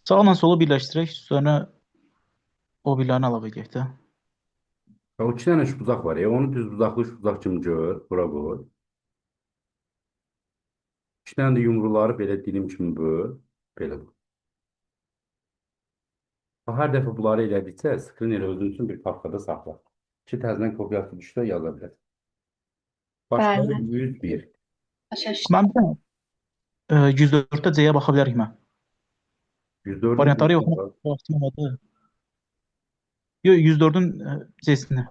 Sağla solu birləşdirək, sonra o birilərini əlavə edək də. O iki dənə üçbucaq var ya, onu düz bucaqlı üçbucaq kimi gör, bura qoy. İki dənə də yumruları belə dilim kimi böl, belə qoy. Bax, hər dəfə bunları elədikcə, skrin elə özün üçün bir papkada saxla. Ki, təzədən kopyası düşsə yaza bilərsən. Başqa Bəli. 101. Başa düşdüm. Mən bir dənə 104-də C-yə baxa bilərik mi? 104-ün Variantları C-si yox, var. vaxtım olmadı. Yox, 104-ün C-sini.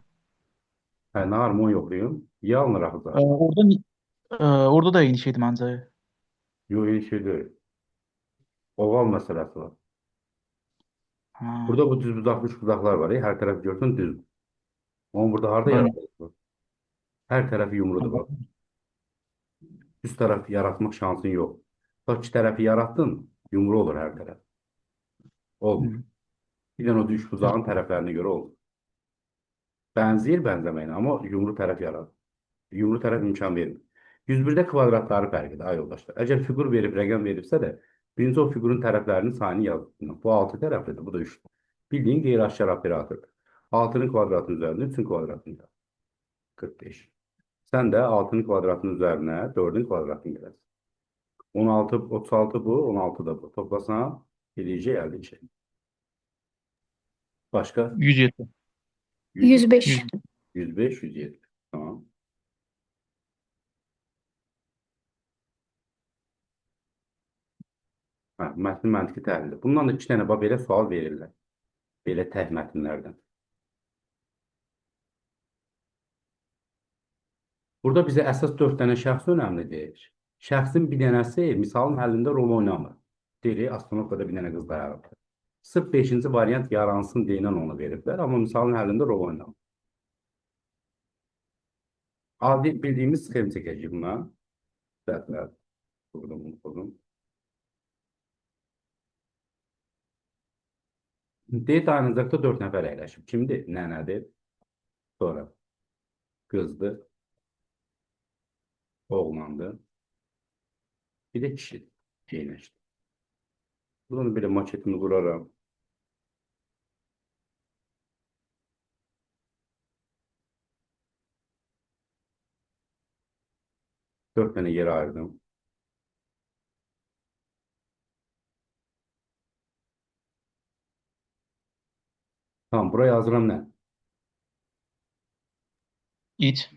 Hə, nə harmon yoxlayım? Y alınır axı E, zat. orada orada da eyni şeydir məncə. Yox, eyni şey deyil. Oval məsələsi var. Ha, Burada bu düz bucaqlı üçbucaqlar var. Hər tərəf görsən düzdür. Onu burada harda bəli. yaradacaqlar? Hər tərəfi yumrudur bax. Üst tərəf yaratmaq şansın yox. Bax, iki tərəfi yaratdın, yumru olur hər tərəf. Olmur. Hı. Bir dənə o üçbucağın tərəflərinə görə olmur. Bənzəyir bənzəməyinə, amma yumru tərəf yaradır. Yumru tərəf imkan vermir. 101-də kvadratları fərqidir, ay yoldaşlar. Əgər fiqur verib, rəqəm veribsə də, birinci o fiqurun tərəflərinin sayını yaz. Bu 6 tərəflidir, bu da 3. Bildiyin qeyri-aşkar operatordur. 6-nın kvadratının üzərində 3-ün kvadratını yaz. 45. Sən də 6-nın kvadratının üzərinə 4-ün kvadratını gələrsən. 16, 36 bu, 16 da bu. Toplasan, eləyəcək 52. Başqa? 107. 105. 100. 105, 107. Tamam. Hə, mətnin məntiqi təhlili. Bundan da iki dənə bax belə sual verirlər. Belə tək mətnlərdən. Burada bizə əsas 4 dənə şəxs önəmlidir. Şəxsin bir dənəsi misalın həllində rol oynamır. Deyirik, astanovkada bir dənə qız dayanıb. Sırf 5-ci variant yaransın deyilən onu veriblər, amma misalın həllində rol oynamır. Adi bildiyimiz sxem çəkəcəyim mən. Dəfə. Burada bunu qoydum. D dayanacaqda 4 nəfər əyləşib. Kimdir? Nənədir. Sonra qızdır. Oğlandır. Bir də kişidir. Eyləşdi. Buradan da belə maketimi quraram. Dört dənə yer ayırdım. Tamam, buraya yazıram nə? İt,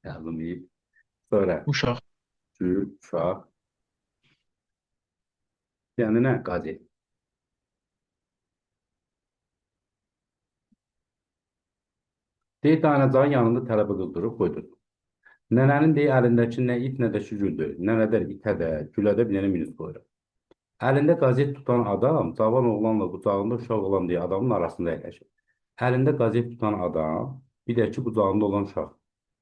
Yazdım it. Sonra uşaq, gül, uşaq. Yəni nə? Qazet. Deyir, dayanacağın yanında tələbə qız durub qoydur. Nənənin deyir, əlindəki nə it, nə də ki güldür. Nənə də itə də, gülə də bir dənə minus qoyuram. Əlində qazet tutan adam, cavan oğlanla qucağında uşaq olan deyə adamın arasında əyləşir. Əlində qazet tutan adam, bir də ki qucağında olan uşaq.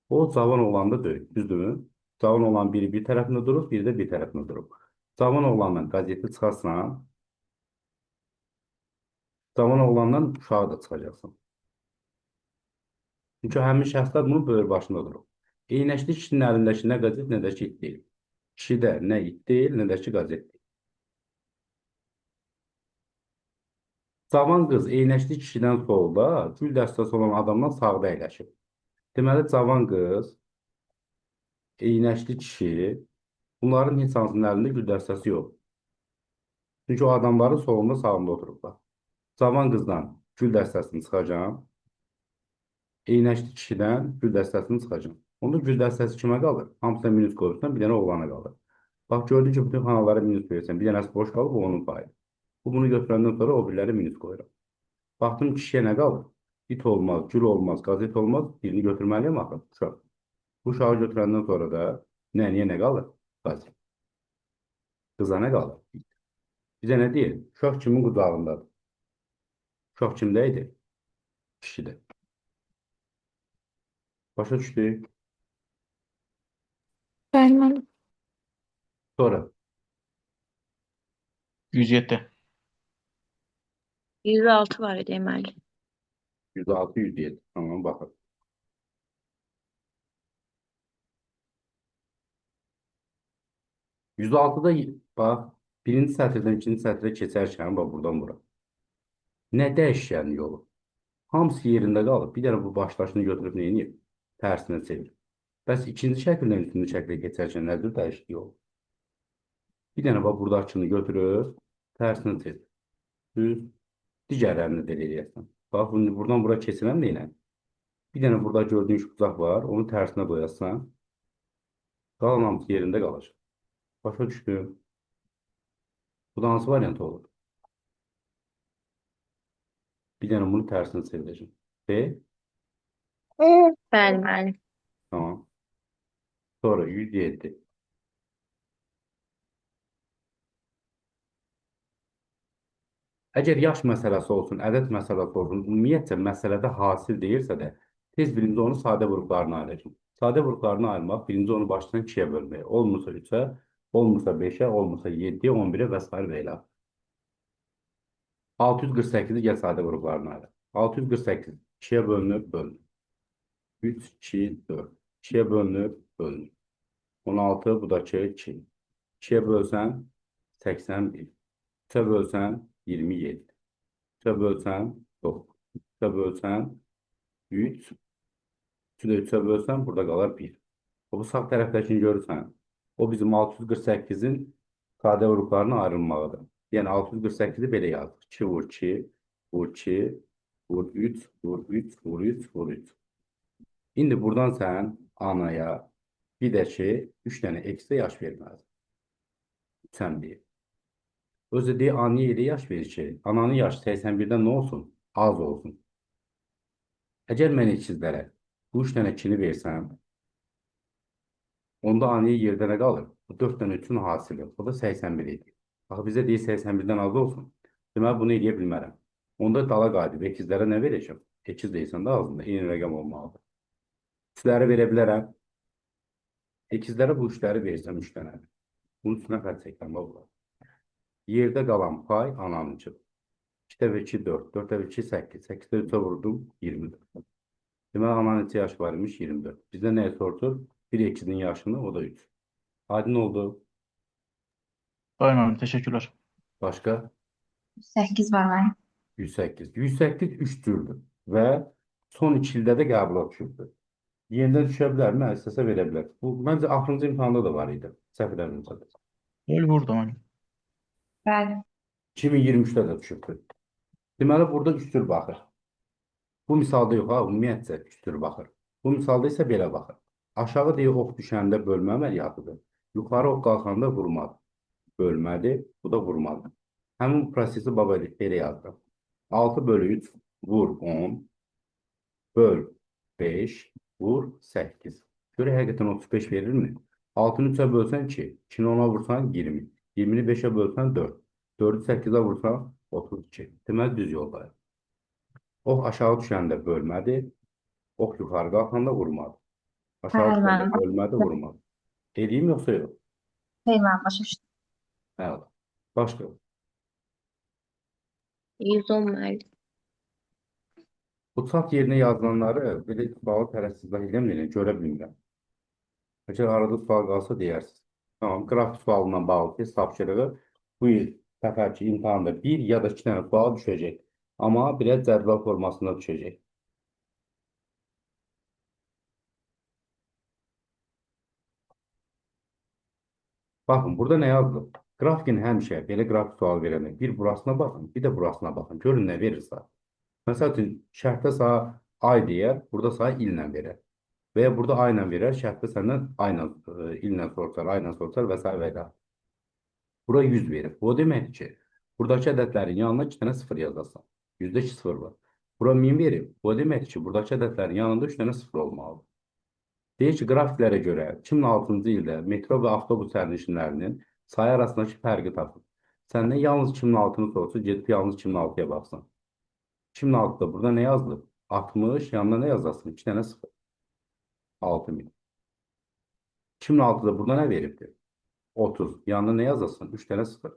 O cavan oğlan da deyil, düzdürmü? Cavan oğlan biri bir tərəfində durub, biri də bir tərəfində durub. Cavan oğlandan qazeti çıxarsan, cavan oğlandan uşağı da çıxacaqsan. Çünki həmin şəxslər bunun böyür başında durub. Eynəkli kişinin əlindəki nə qəzet, nə də ki it deyil. Kişi də nə it deyil, nə də ki qəzet deyil. Cavan qız eynəkli kişidən solda, gül dəstəsi olan adamdan sağda əyləşib. Deməli, cavan qız, eynəkli kişi, bunların heç hansının əlində gül dəstəsi yox. Çünki o adamların solunda, sağında oturublar. Cavan qızdan gül dəstəsini çıxacağam. Eynəkli kişidən gül dəstəsini çıxacağam. Onda gül dəstəsi kimə qalır? Hamısına minus qoyursan, bir dənə oğlana qalır. Bax, gördün ki, bütün xanalara minus qoyursan, bir dənəsi boş qalır, bu onun payı. Bu, bunu götürəndən sonra o biriləri minus qoyuram. Baxdım, kişiyə nə qalır? İt olmaz, gül olmaz, qazet olmaz, birini götürməliyəm axı, uşaq. Bu uşağı götürəndən sonra da niyə nə qalır? Qazet. Qıza nə qalır? İt. Bizə nə deyir? Uşaq kimin qucağındadır? Uşaq kimdə idi? Kişidə. Başa düşdük? Bəli, müəllim. Sonra 107. 106 var idi müəllim. 106, 107. Tamam, baxın. 106'da bax, Birinci sətirdən ikinci sətrə keçərkən, bax buradan bura. Nə dəyişkənin yolu? Hamısı yerində qalıb. Bir dənə bu başdaşını götürüb nə edib? Tərsinə çevirib. Bəs ikinci şəkildən üçüncü şəklə keçərkən nədir dəyişiklik yolu? Bir dənə bax buradakını götürüb tərsinə çevirib. Düz. Digərlərini də elə eləyəsən. Bax, bunu buradan bura keçirəm deyilən. Bir dənə burada gördüyün üçbucaq var, onu tərsinə qoyasan. Qalan hamısı yerində qalacaq. Başa düşdüm. Bu da hansı variant olur? Bir dənə bunu tərsinə çevirəcəm. B. Bəli, müəllim. Tamam. Sonra 107. Əgər yaş məsələsi olsun, ədəd məsələsi olsun, ümumiyyətcə məsələdə hasil deyirsə də, tez birinci onu sadə qruplarına ayıracağım. Sadə qruplarına ayırmaq, birinci onu başdan 2-yə bölmək. Olmursa 3-ə, olmursa 5-ə, olmursa 7-yə, 11-ə və s. və ilə. 648-i gəl sadə qruplarına ayıraq. 648 2-yə bölünür, bölünür. 3, 2, 4. 2-yə bölünür, bölünür. 16, bu da 2, 2. 2-yə bölsən 81. 3-ə bölsən 27. 3-ə bölsən 9. 3-ə bölsən 3. 3-ü də 3-ə bölsən burada qalar 1. Bu sağ tərəfdəkini görürsən, o bizim 648-in sadə qruplarına ayrılmağıdır. Yəni 648-i belə yazdıq. 2 vur 2, vur 2, vur 3, vur 3, vur 3, vur 3. İndi buradan sən anaya bir də ki 3 dənə eksi yaş verməlisən. Sən deyir. Özü deyir, anaya elə yaş verir ki, ananın yaşı 81-dən nə olsun? Az olsun. Əgər mən ikizlərə bu 3 dənə 2-ni versəm, onda anaya yerdə nə qalır? Bu 4 dənə 3-ün hasili. O da 81 edir. Axı bizə deyir 81-dən az olsun. Deməli bunu eləyə bilmərəm. Onda dala qayıdıb ikizlərə nə verəcəm? Əkiz deyirsən də ağzında eyni rəqəm olmalıdır. Üçləri verə bilərəm. Əkizlərə bu üçləri versəm 3 dənə. Bunun üstünə xətt çəkirəm bax bura. Yerdə qalan pay ananınçıdır. 2 dəfə 2 4, 4 dəfə 2 8, 8 də 3-ə vurdum 24. Deməli ananın neçə yaşı var imiş? 24. Bizdən nəyi soruşur? Bir əkizin yaşını, o da 3. Aydın oldu. Bəli müəllim, təşəkkürlər. Başqa? 8 var mənim. 108. 108 3 cürdür və son 2 ildə də qəbula düşübdür. Yenidən düşə bilər mi? İstəsə verə bilər. Bu məncə axırıncı imtahanda da var idi. Səhv eləmirəmsə. Öyle vurdu müəllim. Bəli. 2023-də də düşübdür. Deməli burada üç cür baxır. Bu misalda yox ha, ümumiyyətcə üç cür baxır. Bu misalda isə belə baxır. Aşağı deyə ox düşəndə bölmə əməliyyatıdır. Yuxarı ox qalxanda vurmadır. Bölmədir, bu da vurmadır. Həmin bu prosesi baba belə yazıram. 6 bölü 3 vur 10 böl 5 vur 8. Görək həqiqətən 35 verirmi? 6-nı 3-ə bölsən 2, 2-ni 10-a vursan 20, 20-ni 5-ə bölsən 4, 4-ü 8-ə vursan 32. Deməli düz yoldayıq. Ox aşağı düşəndə bölmədir, ox yuxarı qalxanda vurmadır. Aşağı Bəli, düşəndə müəllim. bölmədir, vurmadır. Eləyim yoxsa yox? Xeyr, müəllim, başa düşdüm. Əla. Başqa. 110 müəllim. Bu chat yerinə yazılanları belə sualı tələssizlik eləməyən görə bilmirəm. Əgər arada sual qalsa deyərsiniz. Tamam, qrafik sualından bağlı test tapşırığı bu il səfərki imtahanda bir ya da iki dənə sual düşəcək. Amma biraz cədvəl formasında düşəcək. Baxın, burada nə yazılıb? Qrafikin həmişə belə qrafik sual verəndə bir burasına baxın, bir də burasına baxın. Görün nə verirsə. Məsəl üçün, şərtdə sağ ay deyər, burada sağ illə verər. Və ya burada ayla verər, şərtdə səndən ayla, illə soruşar, ayla soruşar və s. və ilə. Bura 100 verir. Bu o deməkdir ki, buradakı ədədlərin yanına 2 dənə 0 yazasan. 100-də 2 0 var. Bura 1000 verib. Bu o deməkdir ki, buradakı ədədlərin yanında 3 dənə 0 olmalıdır. Deyir ki, qrafiklərə görə 2006-cı ildə metro və avtobus sərnişinlərinin sayı arasındakı fərqi tapın. Səndən yalnız 2006-nı sorsa, gedib yalnız 2006-ya baxsan. 2006-da burada nə yazılıb? 60, yanına nə yazarsın? 2 dənə 0. 6000. 2006-da burada nə veribdir? 30. Yanına nə yazarsın? 3 dənə 0.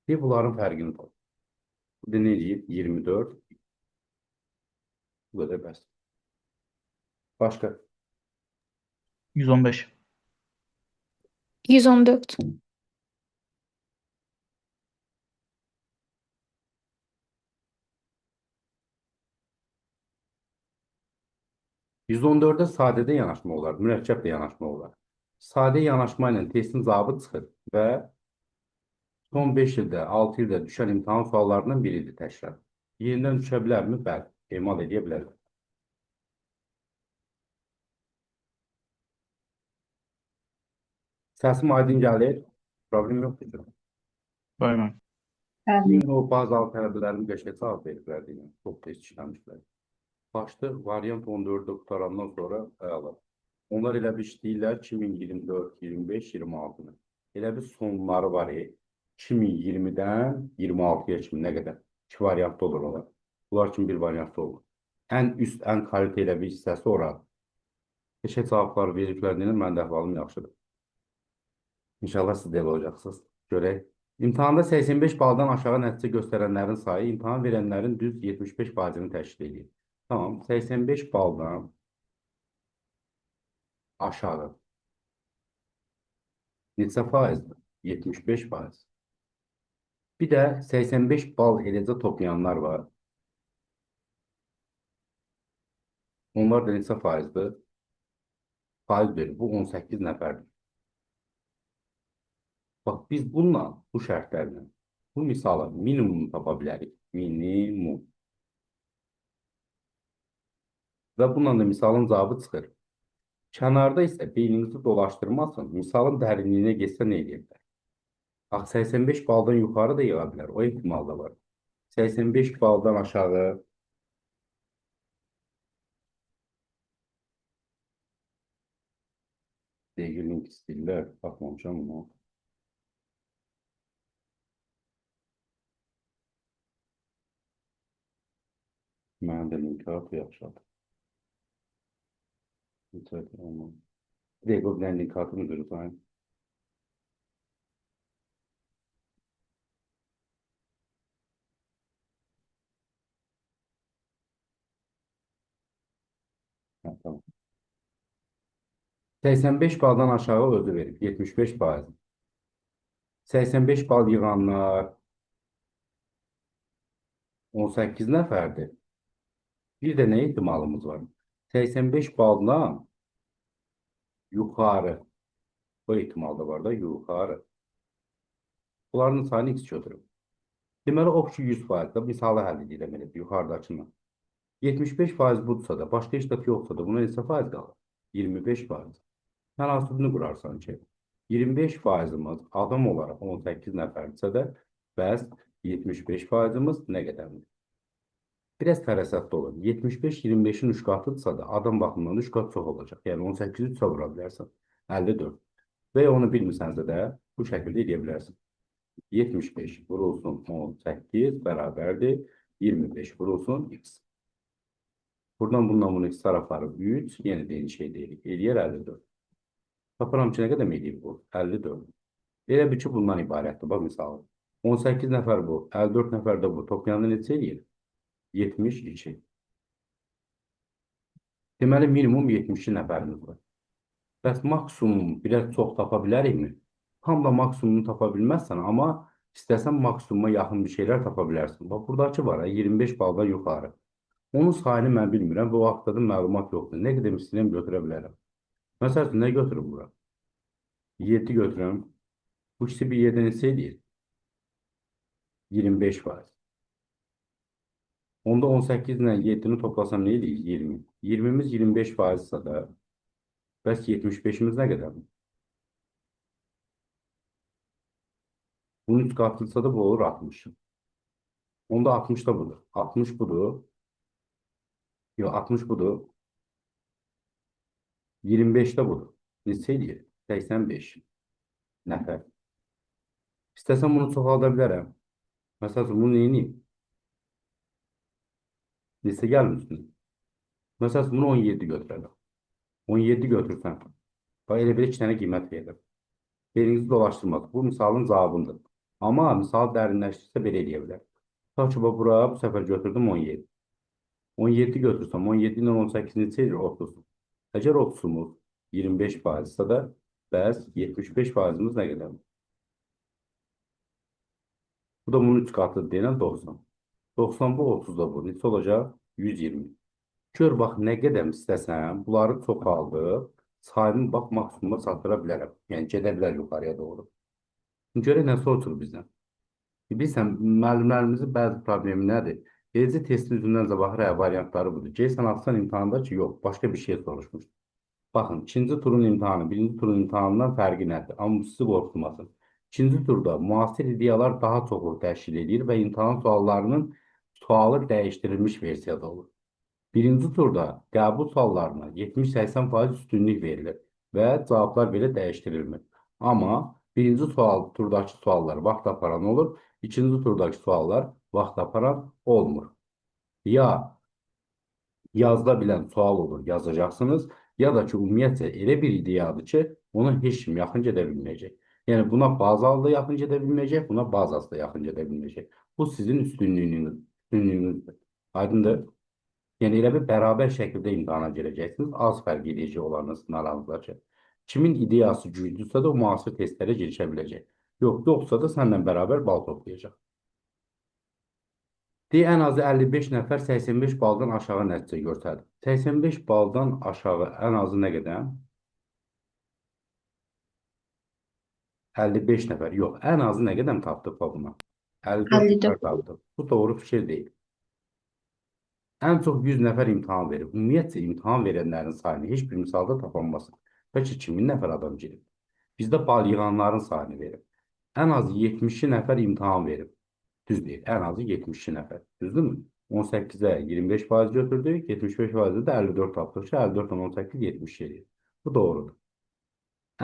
Bir bunların fərqini tap. Bu da nə eləyir? 24. Bu qədər bəs. Başqa? 115. 114. 114-ə sadədə yanaşma olar, mürəkkəb də yanaşma olar. Sadə yanaşma ilə testin cavabı çıxır və son 5 ildə, 6 ildə düşən imtahan suallarından biridir təkrar. Yenidən düşə bilərmi? Bəli, emal edə bilər. Səsim aydın gəlir? Problem yoxdur ki. Bəli müəllim. Bəli. Bugün o bazalı tələbələrim qəşəng cavab veriblər deyirəm. Çox tez işləmişlər. Başda variant 14-də qurtarandan sonra əla. Onlar elə bir işləyirlər 2024, 25, 26-nı. Elə bir sonları var 2020-dən 26-ya kimi nə qədər? İki variantda olur onlar. Bunlar üçün bir variantda olur. Ən üst, ən kalite elə bir hissəsi oradır. Qəşəng cavablar veriblər deyirəm, mənim də əhvalım yaxşıdır. İnşallah siz də elə olacaqsınız. Görək. İmtahanda 85 baldan aşağı nəticə göstərənlərin sayı imtahan verənlərin düz 75%-ni təşkil edir. Tamam, 85 baldan aşağı. Neçə faizdir? 75%. Bir də 85 bal eləcə toplayanlar var. Onlar da neçə faizdir? Faiz verir. Bu 18 nəfərdir. Bax, biz bununla, bu şərtlərlə, bu misala minimum tapa bilərik. Minimum. Və bununla da misalın cavabı çıxır. Kənarda isə beyninizi dolaşdırmazsan, misalın dərinliyinə getsə nə edə bilər? Bax, 85 baldan yuxarı da yığa bilər. O ehtimal da var. 85 baldan aşağı dəqiq link istəyirlər. Baxmamışam ona. Mənə də link at, yaxşıdır. Bir dəqiqə, o bir dənə link atım üzrə. Hə, tamam. 85 baldan aşağı özü verib, 75%. 85 bal yığanlar 18 nəfərdir. Bir də nə ehtimalımız var? 85 baldan yuxarı. O ehtimal da var da yuxarı. Bunların sayını x götürüb. Deməli, o ki 100%-də misalı həll edirəm elə yuxarıdakını. 75% budursa da, başqa heç də yoxsa da buna neçə faiz qalır? 25%. Tənasübünü qurarsan ki, 25%-imiz adam olaraq 18 nəfərdirsə də, bəs 75%-imiz nə qədərdir? Biraz fərasətli olun. 75 25-in 3 qatıdırsa da adam baxımından 3 qat çox olacaq. Yəni 18-i 3-ə vura bilərsən. 54. Və ya onu bilmirsənsə də bu şəkildə eləyə bilərsən. 75 vurulsun 18 bərabərdir 25 vurulsun x. Buradan bundan bunun x tarafları 3, yenə də eyni şey deyirik. Eləyər 54. Tapıram ki, nə qədər eləyir bu? 54. Elə bil ki, bundan ibarətdir. Bax, misalı. 18 nəfər bu, 54 nəfər də bu. Toplayanda neçə eləyir? 72. Deməli, minimum 72 nəfərimiz var. Bəs maksimum biraz çox tapa bilərikmi? Tam da maksimumunu tapa bilməzsən, amma istəsən maksimuma yaxın bir şeylər tapa bilərsən. Bax, buradakı var, 25 baldan yuxarı. Onun sayını mən bilmirəm və o haqda da məlumat yoxdur. Nə qədər istəyirəm götürə bilərəm. Məsəl üçün, nə götürüm bura? 7 götürüm. Bu ikisi bir yerdə neçə eləyir? 25%. Onda 18 ilə 7-ni toplasam nə eləyir? 20. 20-miz 25% isə də, bəs 75-imiz nə qədərdir? Bunun 3 qatlısa da bu olur 60. Onda 60 da budur. 60 budur. Yox, 60 budur. 25 də budur. Neçə eləyir? 85 nəfər. İstəsəm bunu çoxalda bilərəm. Məsəl üçün, bunu neyniyim? Neçə gəlir üstünə? Məsəl üçün, bunu 17 götürərəm. 17 götürsəm, bax, elə bir iki dənə qiymət verirəm. Beyninizi dolaşdırmaz. Bu misalın cavabındır. Amma misal dərinləşdirsə belə eləyə bilər. Tutaq ki, bax, bura bu səfər götürdüm 17. 17 götürsəm, 17 ilə 18 neçə edir? 30. Əgər 30-umuz 25% isə də, Bəs 75 faizimiz nə qədər? Bu da bunun 3 qatıdır deyilən 90. 90 bu, 30 da bu. Neçə olacaq? 120. Gör, bax, nə qədər istəsəm, bunları çoxaldıb, sayımı bax, maksimuma çatdıra bilərəm. Yəni, gedə bilər yuxarıya doğru. Görək nə soruşur bizdən. Bilirsən, müəllimlərimizin bəzi problemi nədir? Eləcə testin üzündən baxır, hə, variantları budur. Gəlsən, atsan imtahanda ki, yox, başqa bir şey soruşmuş. Baxın, ikinci turun imtahanı, birinci turun imtahanından fərqi nədir? Amma bu sizi qorxutmasın. İkinci turda müasir ideyalar daha çoxluq təşkil edir və imtahan suallarının sualı dəyişdirilmiş versiyada olur. Birinci turda qəbul suallarına 70-80% üstünlük verilir və cavablar belə dəyişdirilmir. Amma birinci turdakı suallar vaxt aparan olur, ikinci turdakı suallar vaxt aparan olmur. Ya yazıla bilən sual olur, yazacaqsınız, ya da ki, ümumiyyətcə elə bir ideyadır ki, ona heç kim yaxın gedə bilməyəcək. Yəni buna bazalı da yaxın gedə bilməyəcək, buna bazası da yaxın gedə bilməyəcək. Bu sizin üstünlüyünüzdür. Aydındır? Yəni elə bir bərabər şəkildə imtahana girəcəksiniz. Az fərq edəcək olanın aranızdakı. Kimin ideyası güclüdürsə də o müasir testlərə girişə biləcək. Yox, yoxsa da səninlə bərabər bal toplayacaq. Deyə ən azı 55 nəfər 85 baldan aşağı nəticə göstərdi. 85 baldan aşağı ən azı nə qədər? 55 nəfər. Yox, ən azı nə qədər tapdıq buna? 54 nəfər 54. tapdıq. Bu doğru fikir deyil. Ən çox 100 nəfər imtahan verib. Ümumiyyətcə imtahan verənlərin sayını heç bir misalda tapanmasın. Bəlkə 2000 nəfər adam girib. Bizdə bal yığanların sayını verib. Ən az 72 nəfər imtahan verib. Düz deyil, ən azı 72 nəfər. Düzdürmü? 18-ə 25% götürdük, 75%-də də 54 tapdıq ki, 54-dən 18 72 eləyir. Bu doğrudur.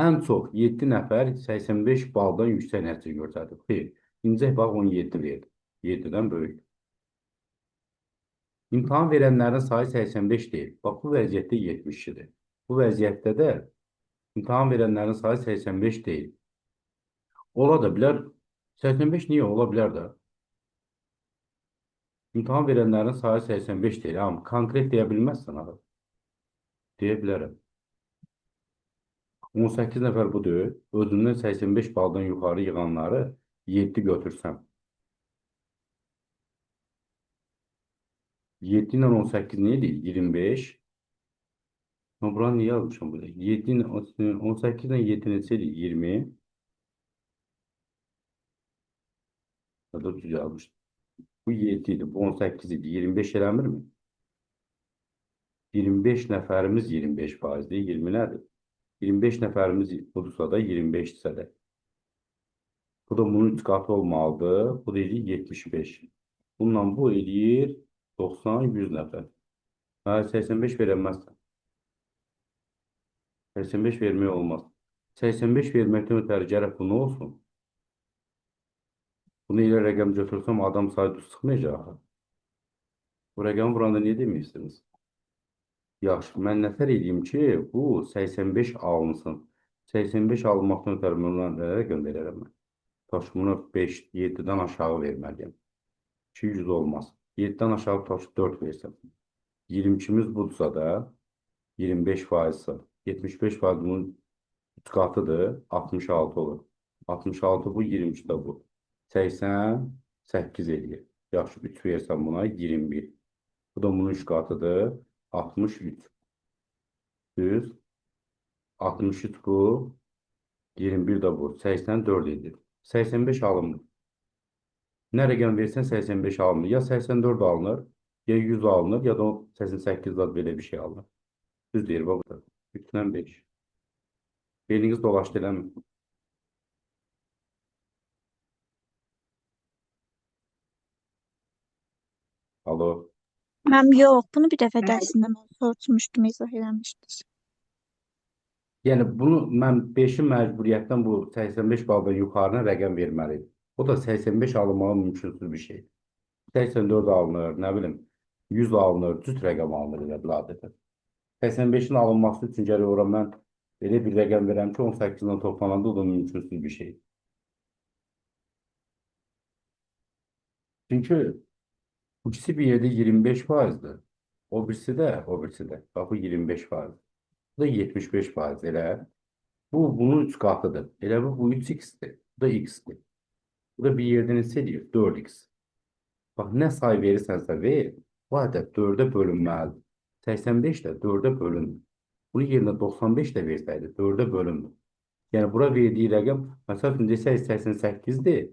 Ən çox 7 nəfər 85 baldan yüksək nəticə göstərdi. Xeyr, İncək bax 17 verdi. 7-dən böyük. İmtahan verənlərin sayı 85 deyil. Bax, bu vəziyyətdə 72-dir. Bu vəziyyətdə də imtahan verənlərin sayı 85 deyil. Ola da bilər. 85 niyə ola bilər də? İmtahan verənlərin sayı 85 deyil. Amma konkret deyə bilməzsən axı. Deyə bilərəm. 18 nəfər bu deyil. Özündən 85 baldan yuxarı yığanları 7 götürsəm. 7 ilə 18 nə edir? 25. Mən buranı niyə yazmışam burada? 7 ilə 18 ilə 7 neçə edir? 20. Ya da düz yazmışdım. Bu 7 idi, bu 18 idi. 25 eləmirmi? 25 nəfərimiz 25 faizdir. 20 nədir? 25 nəfərimiz budursa da 25-dirsə də. Bu da bunun 3 qatı olmalıdır. Bu da eləyir 75. Bununla bu eləyir 90-100 nəfər. Hə, 85 verəməzsən. 85 vermək olmaz. 85 verməkdən ötəri gərək bu nə olsun? Bunu elə rəqəm götürsəm adam sayı düz çıxmayacaq axı. Bu rəqəmi vuranda niyə demirsiniz? Yaxşı, mən nətər eləyim ki, bu 85 alınsın. 85 alınmaqdan ötəri mən buna nə rəqəm verərəm mən? Tutaq ki, bunu 5, 7-dən aşağı verməliyəm. 200 olmaz. 7-dən aşağı tutaq ki, 4 versəm. 22-miz budursa da 25 faizsə, 75 faiz bunun 3 qatıdır, 66 olur. 66 bu, 22 də bu. 88 eləyir. Yaxşı, 3 versəm buna 21. Bu da bunun 3 qatıdır. 63. Düz. 63 bu. 21 də bu. 84 edir. 85 alınmır. Nə rəqəm versən 85 alınır. Ya 84 alınır, ya 100 alınır, ya da 88 zad belə bir şey alınır. Düz deyir, bax bu da. 3-dən 5. Beyniniz dolaşdı eləmi? Alo. Mənim yox, bunu bir dəfə dərsində mən soruşmuşdum, izah eləmişdiniz. Yəni bunu mən 5-i məcburiyyətdən bu 85 baldan yuxarına rəqəm verməliydim. O da 85 alınmağı mümkünsüz bir şeydir. 84 alınır, nə bilim, 100 alınır, cüt rəqəm alınır elə bil adətən. 85-in alınması üçün gərək ora mən elə bir rəqəm verəm ki, 18-dən toplananda o da mümkünsüz bir şeydir. Çünki bu ikisi bir yerdə 25 faizdir. O birisi də, o birisi də. Bax bu 25 faiz. Bu da 75 faiz elə. Bu bunun 3 qatıdır. Elə bil bu 3x-dir. Bu da x-dir. Bu da bir yerdə neçə eləyir? 4x. Bax, nə say verirsənsə ver, bu ədəd 4-ə bölünməlidir. 85 də 4-ə bölünmür. Bunun yerinə 95 də versəydi 4-ə bölünmür. Yəni, bura verdiyi rəqəm, məsəl üçün desək 88-dir,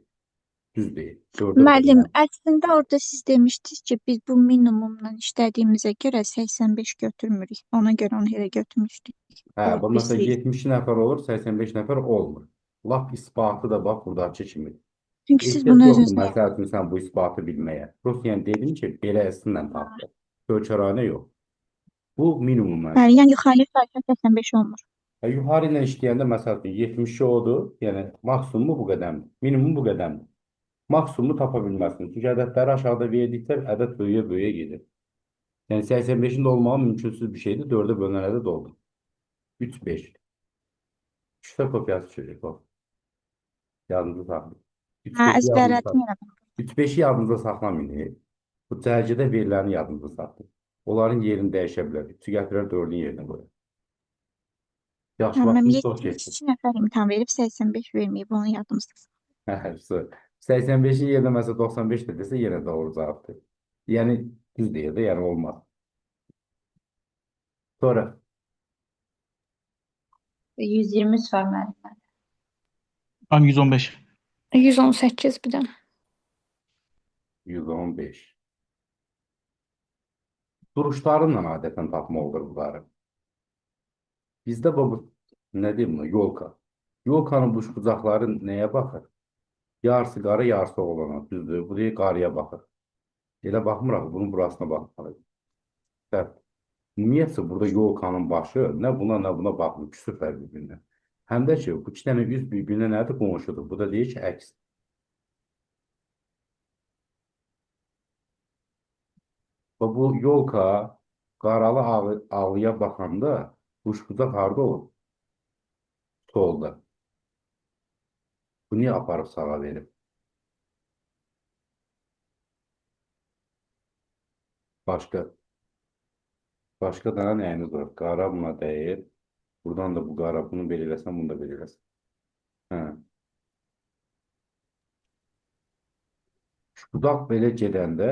düz deyil. 4-ə Müəllim, bölünməlidir. əslində orada siz demişdiniz ki, biz bu minimumla işlədiyimizə görə 85 götürmürük. Ona görə onu elə götürmüşdük. Hə, O bu məsələn birisi. 70 nəfər olur, 85 nəfər olmur. Lap isbatı da bax buradakı kimi. Çünki siz Ehtiyac bunu yoxdur özünüzdə məsəl üçün sən bu isbatı bilməyə. Prosta yəni dedim ki, belə əslində tapdı. Ölçəranə yox. Bu minimumla Bəli, yəni yuxarı saysa 85 olmur. Hə, yuxarı ilə işləyəndə məsəl üçün 72 odur, yəni maksimumu bu qədəmdir, minimumu bu qədəmdir. Maksimumu tapa bilməzsin. Çünki ədədləri aşağıda verdikdə ədəd böyüyə-böyüyə gedir. Yəni 85-in də olmağı mümkünsüz bir şeydir. 4-ə bölünən ədəd oldu. 3, 5. 3-də kopyası düşəcək. Bax. Yadınızda saxlayın. 3, Hə, 5-i yadınızda əzbərlədim elə. 3, 5-i yadınızda saxlamayın. Bu cərgədə veriləni yadınızda saxlayın. Onların yerini dəyişə bilər. 3-ü gətirər 4-ün yerinə qoyar. Yaxşı, Hə, mənim vaxtımız çox keçdi. 72 nəfər imtahan verib 85 verməyib, onu yadımızda saxlayın. Hə, 85-in yerinə məsələn 95 də desə yenə doğru cavabdır. Yəni düz deyir də, yəni olmaz. Sonra 123 var müəllim. Müəllim 115. 118 bir dənə. 115. Duruşlarınla adətən tapma olur bunları. Bizdə bu nə deyim buna? Yolka. Yolkanın bu bucaqları nəyə baxır? Yarısı qara, yarısı oğlana. Düzdür. Bu deyir qarıya baxır. Elə baxmırıq, bunun burasına baxmalıyıq. Səhv. Ümumiyyətcə burada yolkanın başı nə buna, nə buna baxmır. Küsüblər bir-birinə. Həm də ki, bu iki dənə üz bir-birinə nədir? Qonşudur. Bu da deyir ki, əks. Və bu yolka qaralı ağlıya baxanda quşbucaq harda olur? Solda. Bu niyə aparıb sağa verib? Başqa. Başqa da nəyimiz var? Qara buna dəyir. Buradan da bu qara. Bunu belə eləsən, bunu da belə eləsən. Hə. Budaq belə gedəndə,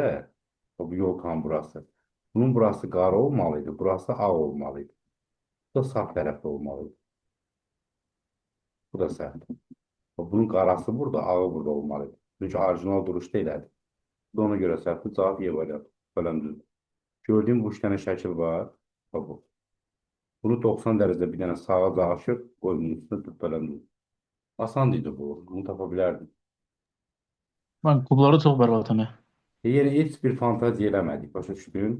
bu yolkanın burası. Bunun burası qara olmalıydı, burası ağ olmalıydı. Bu da sağ tərəfdə olmalıydı. Bu da səhvdir. Bunun qarası burada, ağı burada olmalıydı. Çünki orijinal duruşda elədi. Bu da ona görə səhvdir. Cavab Y variantı. Böləm düzdür. Gördüyüm bu üç dənə şəkil var. Bax bu. Bunu 90 dərəcə bir dənə sağa dağışıb, qoy bunun üstünə böləm düzdür. Asan idi bu. Bunu tapa bilərdim. Mən kubları çox bərbadam. Yəni heç bir fantaziya eləmədik, başa düşdün?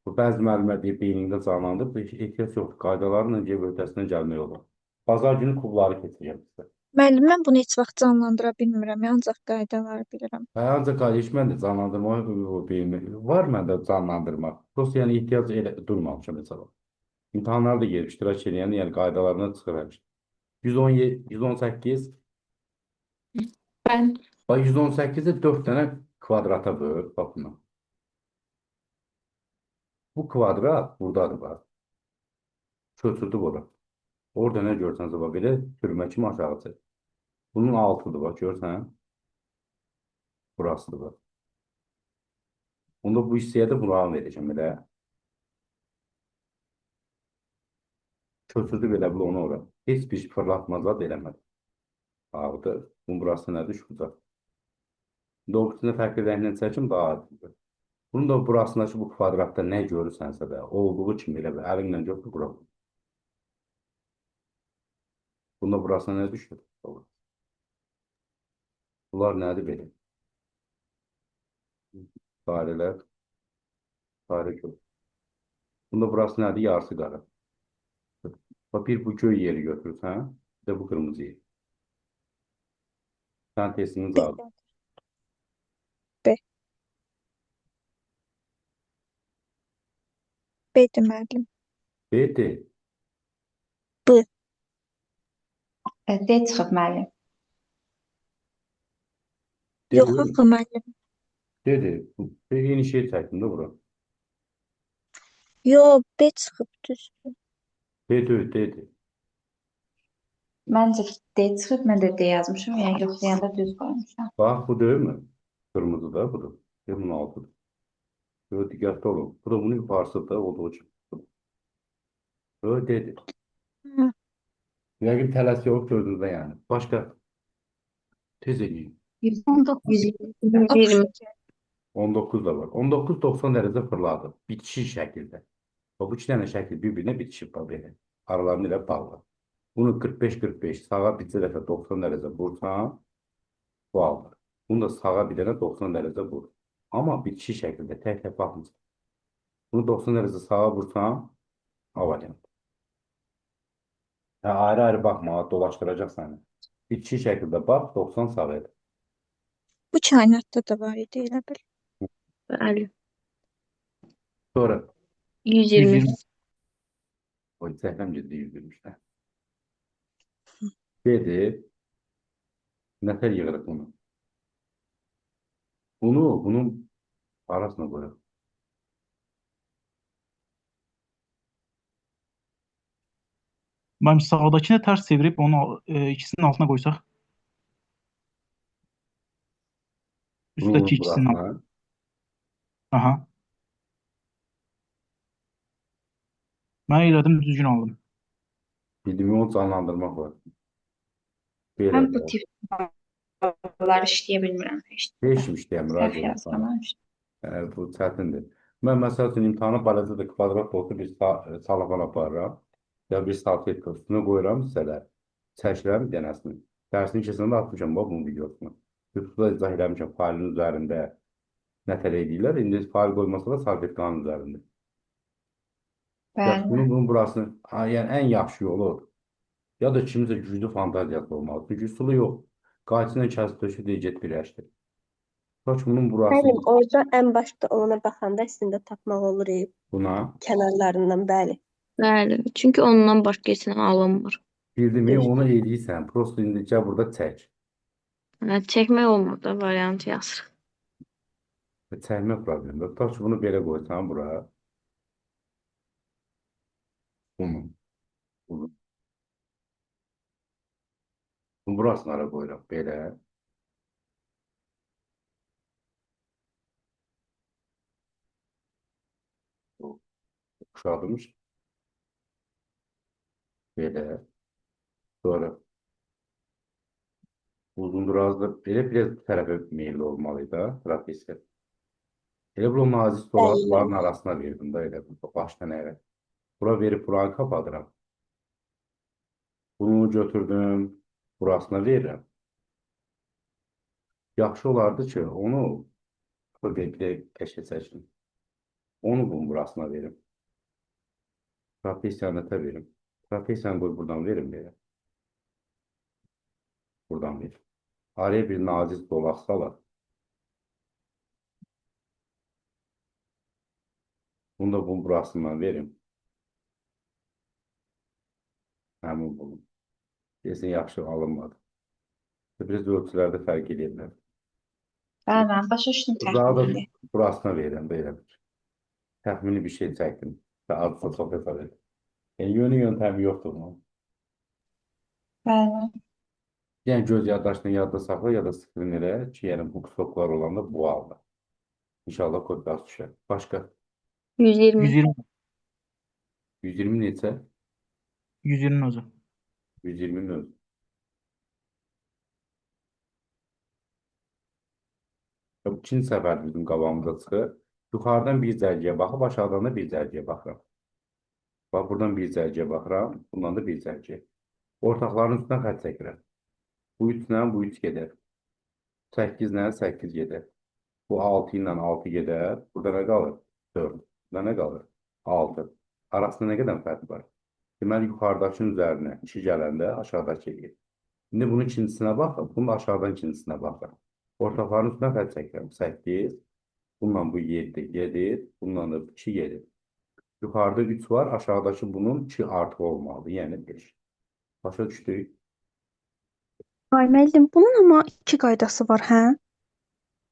Bu bəzi müəllimlər deyir, beynində canlandır. Bu ehtiyac yoxdur. Qaydalarla gedib öhdəsindən gəlmək olar. Bazar günü kubları keçirəcəm sizə. Müəllim, mən bunu heç vaxt canlandıra bilmirəm, ancaq qaydaları bilirəm. Hə, ancaq qayda heç mən də canlandırmaq o beynimə var məndə canlandırmaq. Prosta yəni ehtiyac elə durmamışam heç vaxt. İmtahanlarda gedib iştirak eləyəndə, yəni qaydalarına çıxır həmişə. 117, 118. Mən Bax 118-i 4 dənə kvadrata böl, bax buna. Bu kvadrat buradadır bax. Köçürdü bura. Orada nə görsənsə bax belə sürmə kimi aşağı çək. Bunun altıdır bax görsən. Burasıdır bax. Onda bu hissəyə də buranı verəcəm elə. Köçürdü belə bil onu ora. Heç bir fırlatma zad eləmədi. Ağdır. Bunun burası nədir? Şu bucaq. Doğrusunu fərqli rənglə çəkim daha aydındır. Bunun da burasındakı bu kvadratda nə görürsənsə də olduğu kimi elə bil əlinlə götür bura. Bunda burasına nə düşür? Bunlar nədir belə? Dairələr. Dairə kök. Bunda burası nədir? Yarısı qara. Bax, bir bu göy yeri götürürsən, bir də bu qırmızı yeri. Sən testinin cavabı. B. B-dir müəllim. B, D. B. D çıxıb müəllim. D Yox, buyurun. axı müəllim. D, D. Bu eyni şey çəkdim də bura. Yo, B çıxıb düzdür. B deyil, D-dir. Məncə D çıxıb, mən də D yazmışam. Yəni yoxlayanda düz qoymuşam. Bax, bu deyil mi? Qırmızı da budur. Bir bunun altıdır. Böyle diqqətli olun. Bu da bunun yuxarısıdır olduğu üçün. Böyle dedi. Hə. Yəqin tələsik olub gözünüzdə yəni. Başqa tez eləyin. 19. 120. 19 da var. 19 90 dərəcə fırladı. Bitişik şəkildə. Bax, bu iki dənə şəkil bir-birinə bitişib bax belə. Aralarını elə bağlı. Bunu 45-45 sağa bir dəfə 90 dərəcə vursan, bu alınır. Bunu da sağa bir dənə 90 dərəcə vur. Amma bitişik şəkildə tək-tək baxmırsan. Bunu 90 dərəcə sağa vursan, A variantı. Hə, ayrı-ayrı baxma, dolaşdıracaq səni. Bitişik şəkildə bax, 90 sağ et. Bu kainatda da var idi elə bil. Bəli. Sonra 120. 120. Oy, zəhləm gedir 120-dən. Gedir. Nətər yığırıq bunu? Bunu bunun arasına qoyaq. Müəllim sağdakını tərs çevirib onu ikisinin altına qoysaq. Bunu Üstdəki bunun ikisinin altına. burasına. Aha. Mən elədim, düzgün aldım. Bildiyimi onu canlandırmaq var. Belə Mən bu də. tip sualları işləyə bilmirəm heç. Heç kim işləyəmir. Səhv yazıram. Yəni, bu çətindir. Mən məsəl üçün imtahanı balaca da kvadrat olsa bir salafan aparıram. Ya bir salfetka üstünə qoyuram hissələr. Çəkirəm bir dənəsini. Dərsin içərisində atmışam bax bunun videosunu. YouTube-da izah eləmişəm failin üzərində nətər eləyirlər. İndi fail qoymasa da salfetkanın üzərində. Ya Bəli. bunun burasını, ha, yəni ən yaxşı yolu odur. Ya da kimsə güclü fantaziyası olmalı. Çünki üsulu yox. Qayçı ilə kəsib döşü deyir, get birləşdir. Tutaq ki, bunun burası Müəllim, orada ən başda olana baxanda əslində tapmaq olur buna. kənarlarından, bəli. Bəli. Çünki ondan başqa heç nə alınmır. Bildimi Düzdür. onu eləyirsən. Prosto indicə burada çək. Hə, çəkmək olmur da variantı yazırıq. Çəkmə problemi yox. Tutaq ki, bunu belə qoysan bura. Bunu. Bunu. Bunu burasını hara qoyuram? Belə. Uşaqmış. Belə. Sonra uzunduraz da belə biraz bu tərəfə meyilli olmalı idi, trapesiya. Elə bil o nazik dolar Bəli. bunların arasına verdim da elə başdan ayağa. Bura verib buranı kapadıram. Bunu götürdüm, burasına verirəm. Yaxşı olardı ki, onu bir də qəşəng çəkim. Onu bunun burasına verim. Trapesiyanı nətə verim? Trapesiyanı qoy buradan verim belə. Buradan ver. Araya bir nazik dolaq salaq. Bunu da bunun burasından verim. Həmin bunu. Deyəsən yaxşı alınmadı. Biraz ölçülərdə fərq edə bilər. Bəli, mən başa düşdüm Daha da təxminini. burasına verirəm belə bir. Təxmini bir şey çəkdim. Və azsa çox hesab edim. Yəni yönü yöntəmi yoxdur bunun. Bəli. Yəni göz yaddaşını yadda saxla ya da skrin elə ki, yəni bu kusoklar olanda bu aldı. İnşallah kopyası düşər. Başqa 120. 120. 120 neçə? 120 özü. 120-nin özü. Ya bu ikinci səfər bizim qabağımıza çıxır. Yuxarıdan bir cərgəyə baxıb, aşağıdan da bir cərgəyə baxıram. Bax, buradan bir cərgəyə baxıram, bundan da bir cərgəyə. Ortaqların üstünə xətt çəkirəm. Bu 3 ilə bu 3 gedər. 8 ilə 8 gedər. Bu 6 ilə 6 gedər. Burada nə qalır? 4. Burada nə qalır? 6. Arasında nə qədər fərq var? Deməli, yuxarıdakının üzərinə 2 gələndə aşağıdakı eləyir. İndi bunun ikincisinə baxın, bunun aşağıdan ikincisinə baxın. Ortaqların üstünə xətt çəkirəm. 8. Bununla bu 7 gedir. Bununla da 2 gedir. Yuxarıda 3 var. Aşağıdakı bunun 2 artıq olmalıdır. Yəni 5. Başa düşdük. Ay müəllim, bunun amma iki qaydası var, hə?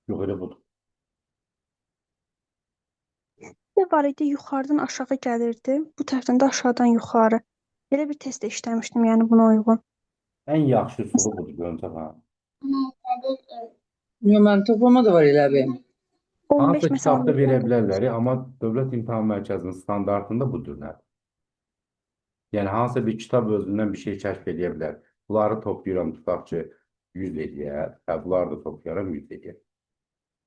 Yox, elə budur. Bir var idi, yuxarıdan aşağı gəlirdi, bu tərəfdən də aşağıdan yuxarı. Elə bir testdə işləmişdim, yəni buna uyğun. Ən yaxşı üsulu budur, Gönçə xanım. Yox, mənim toplama da var elə bir. 15 Hansısa məsələn kitabda verə bilərlər, amma Dövlət İmtahan Mərkəzinin standartında bu cürlər. Yəni hansısa bir kitab özündən bir şey kəşf eləyə bilər. Bunları toplayıram, tutaq ki, 100 eləyər. Hə, bunları da toplayıram, 100 eləyər.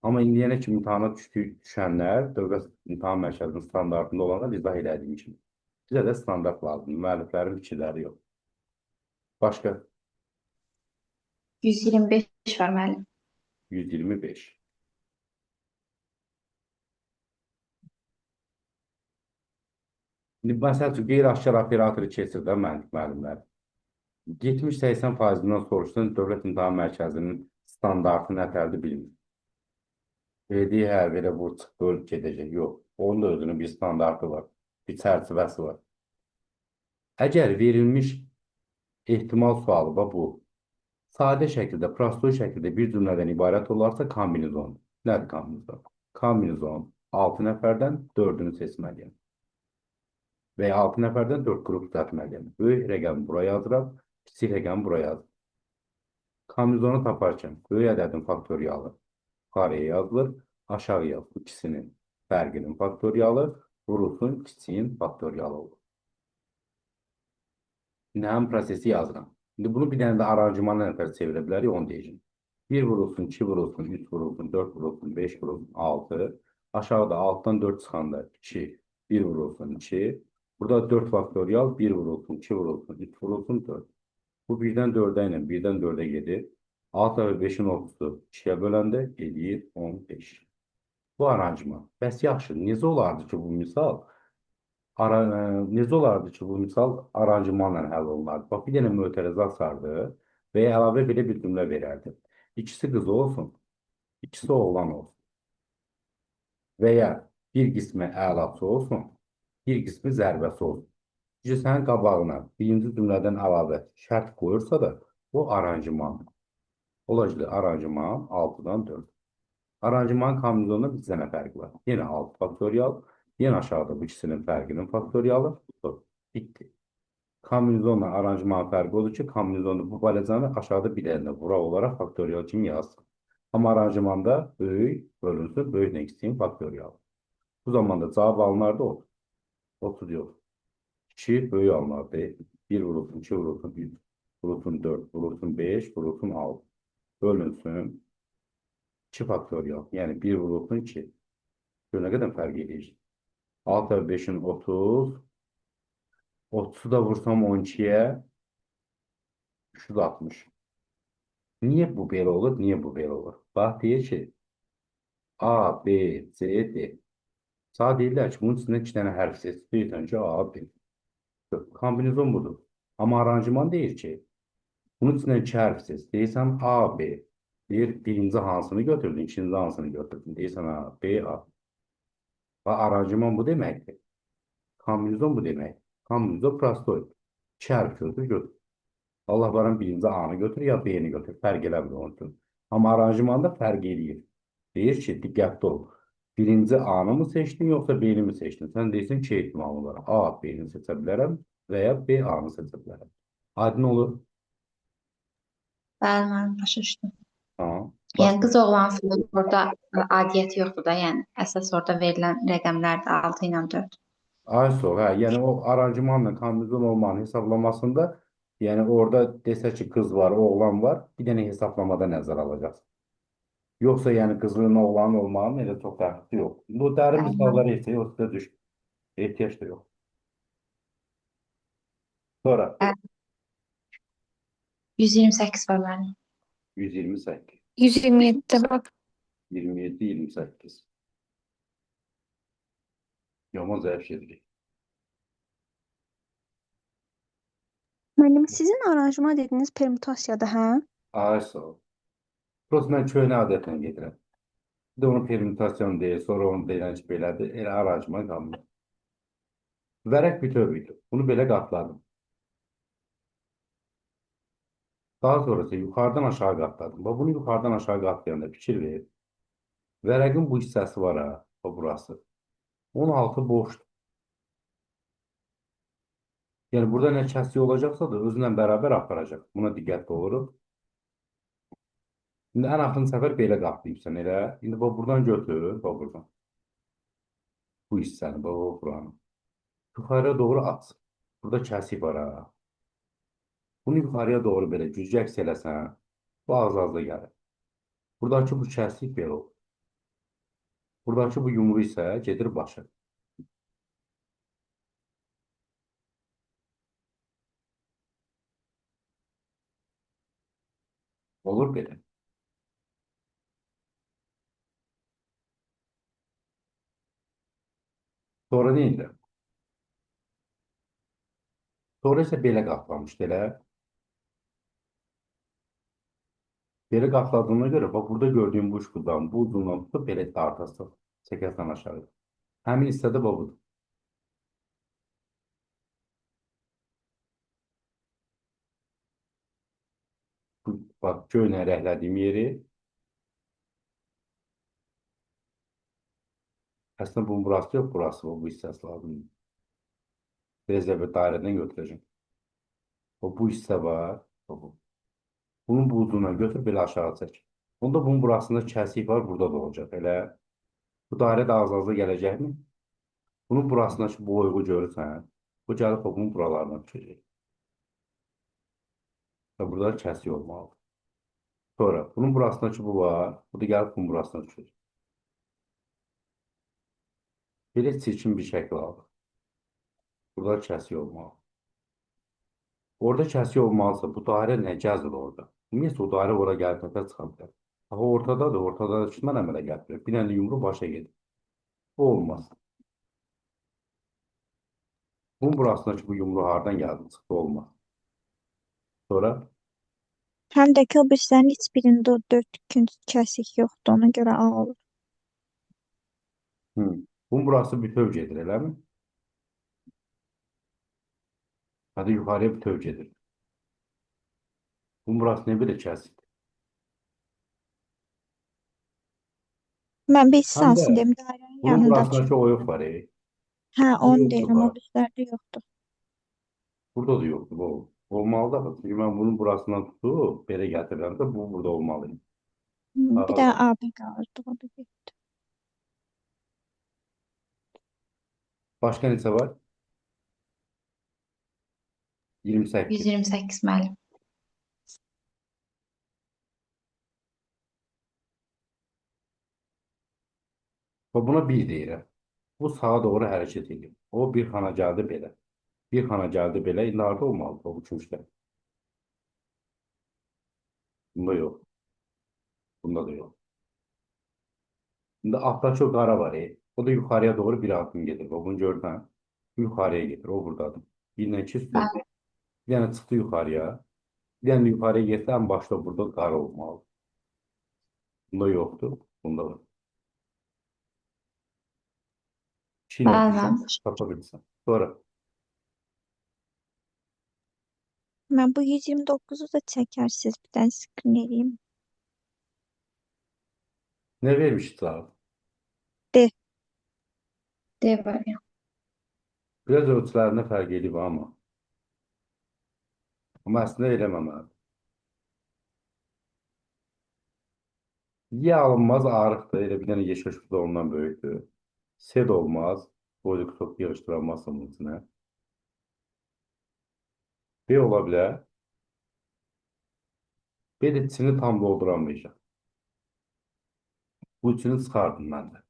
Amma indiyənə kimi imtahana düşənlər Dövlət İmtahan Mərkəzinin standartında olanlar izah elədiyim kimi. Bizə də standart lazımdır. Müəlliflərin fikirləri yox. Başqa 125 var müəllim. 125. İndi məsəl üçün qeyri-aşkar operatoru keçir də məntiq müəllimlər. 70-80 faizindən soruşsan Dövlət İmtahan Mərkəzinin standartı nətərdir bilmir. Deyir, hə, belə bu çıxdı, gedəcək. Yox, onun da özünün bir standartı var, bir çərçivəsi var. Əgər verilmiş ehtimal sualı bax bu, sadə şəkildə, prostoy şəkildə bir cümlədən ibarət olarsa kombinizon. Nədir kombinizon? Kombinizon 6 nəfərdən 4-ünü seçməliyəm. Və ya 6 nəfərdən 4 qrup düzəltməliyəm. Böyük rəqəmi bura yazıram, kiçik rəqəmi bura yazıram. Kombinizonu taparkən böyük ədədin faktorialı yuxarıya yazılır, aşağıya bu ikisinin fərqinin faktorialı vurulsun kiçiyin faktorialı olur. İndi həmin prosesi yazıram. İndi bunu bir dənə də aranjmanla nətər çevirə bilərik, onu deyəcəm. 1 vurulsun, 2 vurulsun, 3 vurulsun, 4 vurulsun, 5 vurulsun, 6. Aşağıda 6-dan 4 çıxanda 2, 1 vurulsun, 2. Burada 4 faktorial, 1 vurulsun, 2 vurulsun, 3 vurulsun, 4. Bu 1-dən 4-ə ilə 1-dən 4-ə gedir. 6 və 5-in 30-u 2-yə böləndə eləyir 15. Bu aranjman. Bəs yaxşı, necə olardı ki bu misal necə olardı ki bu misal aranjmanla həll olunardı? Bax, bir dənə mötərizə açardı və ya əlavə belə bir cümlə verərdi. İkisi qız olsun, ikisi oğlan olsun. Və ya bir qismi əlaçı olsun, bir qismi zərbəsi olsun. Çünki sənin qabağına birinci cümlədən əlavə şərt qoyursa da o aranjmandır. Olacaq aranjman 6-dan 4. Aranjman kombinizonunda bir dənə fərqi var. Yenə 6 faktorial, yenə aşağıda bu ikisinin fərqinin faktorialı. Bitdi. Kombinizonla aranjman fərqi odur ki, kombinizonda bu balacanı aşağıda bir dənə vuraq olaraq faktorial kimi yazsın. Amma aranjmanda böyük bölünsün, böyüklə kiçiyin faktorialı. Bu zaman da cavab alınardı 30. 30 yox. 2 böyük alınardı. 1 vurulsun, 2 vurulsun, 3 vurulsun, 4 vurulsun, 5 vurulsun, 6. Bölünsün 2 faktorial. Yəni 1 vurulsun 2. Gör nə qədər fərq eləyir. 6 və 5-in 30. 30-u da vursam 12-yə 360. Niyə bu belə olur? Niyə bu belə olur? Bax, deyir ki A, B, C, D. Sağ deyirlər ki, bunun içindən 2 dənə hərf seç. Deyirsən ki, A, B. Kombinizon budur. Amma aranjman deyir ki, bunun içindən 2 hərf seç. Deyirsən A, B. Deyir, birinci hansını götürdün, ikinci hansını götürdün. Deyirsən A, B, A. Və aranjman bu deməkdir. Kombinizon bu demək. Kombinizon prostoy. 2 hərf götür, götür. Allah varan birinci A-nı götür ya B-ni götür. Fərq eləmir onun üçün. Amma aranjmanda fərq eləyir. Deyir ki, diqqətli ol. Birinci A-nı mı seçdin, yoxsa B-ni mi seçdin? Sən deyirsən ki, ehtimalı var. A, B-ni seçə bilərəm və ya B, A-nı seçə bilərəm. Aydın olur? Bəli, müəllim, başa düşdüm. Tamam. Yəni qız oğlan fərqi orada adiyyəti yoxdur da, yəni əsas orada verilən rəqəmlərdir 6 ilə 4. Ay sağ ol, hə, yəni o aranjmanla kombinizon olmanın hesablamasında, yəni orada desə ki, qız var, oğlan var, bir dənə hesablamada nəzərə alacaqsın. Yoxsa yəni qızın, oğlanın olmağının elə çox fərqi yox. Bu dərin misallar isə yox, sizə düş. Ehtiyac da yox. Sonra 128 var müəllim. 128, 127 var. 27, 28. Yaman zəif gedirik. Müəllim, sizin aranjman dediyiniz permutasiyadır, hə? Ay sağ ol. Prosta mən köhnə adətlə gedirəm. Bir də onu permutasyon deyir, sonra onu deyirən ki, belədir. Elə aranjman qalmır. Vərəq bütövlüdür. Bunu belə qatladım. Daha sonra isə yuxarıdan aşağı qatladım. Bax, bunu yuxarıdan aşağı qatlayanda fikir ver. Vərəqin bu hissəsi var ha, bax burası. 16 boşdur. Yəni burada nə kəsiyi olacaqsa da özünlə bərabər aparacaq. Buna diqqətli oluruq. İndi ən axırıncı səfər belə qatlayıbsan elə. İndi bax buradan götür, bax buradan. Bu hissəni, bax buranı. Yuxarıya doğru at. Burada kəsik var ha. Bunu yuxarıya doğru belə güclü əks eləsən, bu az-azda gəlir. Buradakı bu kəsik belə olur. Buradakı bu yumru isə gedir başa. Olur belə. Sonra nə edirəm? Sonra isə belə qatlamışdı elə. Belə qatladığına görə, bax burada gördüyüm bu uçqudan, bu uzundan tutub belə dartası, çəkərsən aşağı. Həmin hissədə bax budur. Bu, bax, göylə rəhlədiyim yeri. Əslində bunun burası yox, burası var, bu hissəsi lazımdır. Biraz da bir dairədən götürəcəm. O, bu hissə var, o, bu. Bunun bu ucundan götür, belə aşağı çək. Onda bunun burasında kəsik var, burada da olacaq. Elə bu dairə də az-azda gələcəkmi? Bunun burasındakı bu oyğu görürsən, bu gəlib bunun buralarına düşəcək. Və burada kəsik olmalıdır. Sonra bunun burasındakı bu var, bu da gəlib bunun burasına düşəcək. Belə çirkin bir şəkil aldı. Burada kəsik olmalı. Orada kəsik olmalısa, bu dairə nə gəzir orada? Ümumiyyətlə, o dairə ora gəlib təpə çıxa bilər. Axı ortadadır, ortada kimdən əmələ gətirir? Bir dənə yumru başa gedir. Bu olmaz. Bunun burasındakı bu yumru hardan gəldi? Çıxdı, olmaz. Sonra? Həm də ki, o birisinin heç birində o 4 künc kəsik yoxdur, ona görə A olur. Hı. Bunun burası bütöv gedir, eləmi? Hadi yuxarıya bütöv gedir. Bunun burası nə belə kəsik? Mən bir Həm də hansını deyim, dairənin bunun yanındakı. burasındakı oyuq var, Hə, Bu onu yoxdur deyirəm, o bax. birislərdə yoxdur. Burada da yoxdur bu. Olmalı da, çünki mən bunun burasından tutub belə gətirirəm də bu burada olmalı. Bir də Ağır. AB qalırdı, o da getdi. Başqa neçə var? 28. 128 müəllim. Və buna 1 deyirəm. Bu sağa doğru hərəkət edir. O bir xana gəldi belə. Bir xana gəldi belə. İndi harda olmalıdır o bu küncdə? Bunda yox. Bunda da yox. İndi altdakı o qara var. O da yuxarıya doğru bir addım gedir. Bax, bunu görürsən. Yuxarıya gedir. O buradadır. 1 ilə 2 üstə. Bir dənə çıxdı yuxarıya. Bir dənə yuxarıya getsə, ən başda burada qara olmalıdır. Bunda yoxdur. Bunda var. 2 ilə Bəli, bilsən, müəllim. tapa bilirsən. Sonra. Mən bu 129-u da çəkərsiniz, bir dənə screen eləyim. Nə vermişdi cavab? D. D variantı. Biraz ölçülərində fərq eləyib amma. Amma əslində eləməməlidir. Y alınmaz arıqdır. Elə bir dənə yeşik da ondan böyükdür. C də olmaz. Boylu top yığışdıramazsan bunun içinə. B ola bilər. B də içini tam dolduramayacaq. Bu üçünü çıxardım mən də.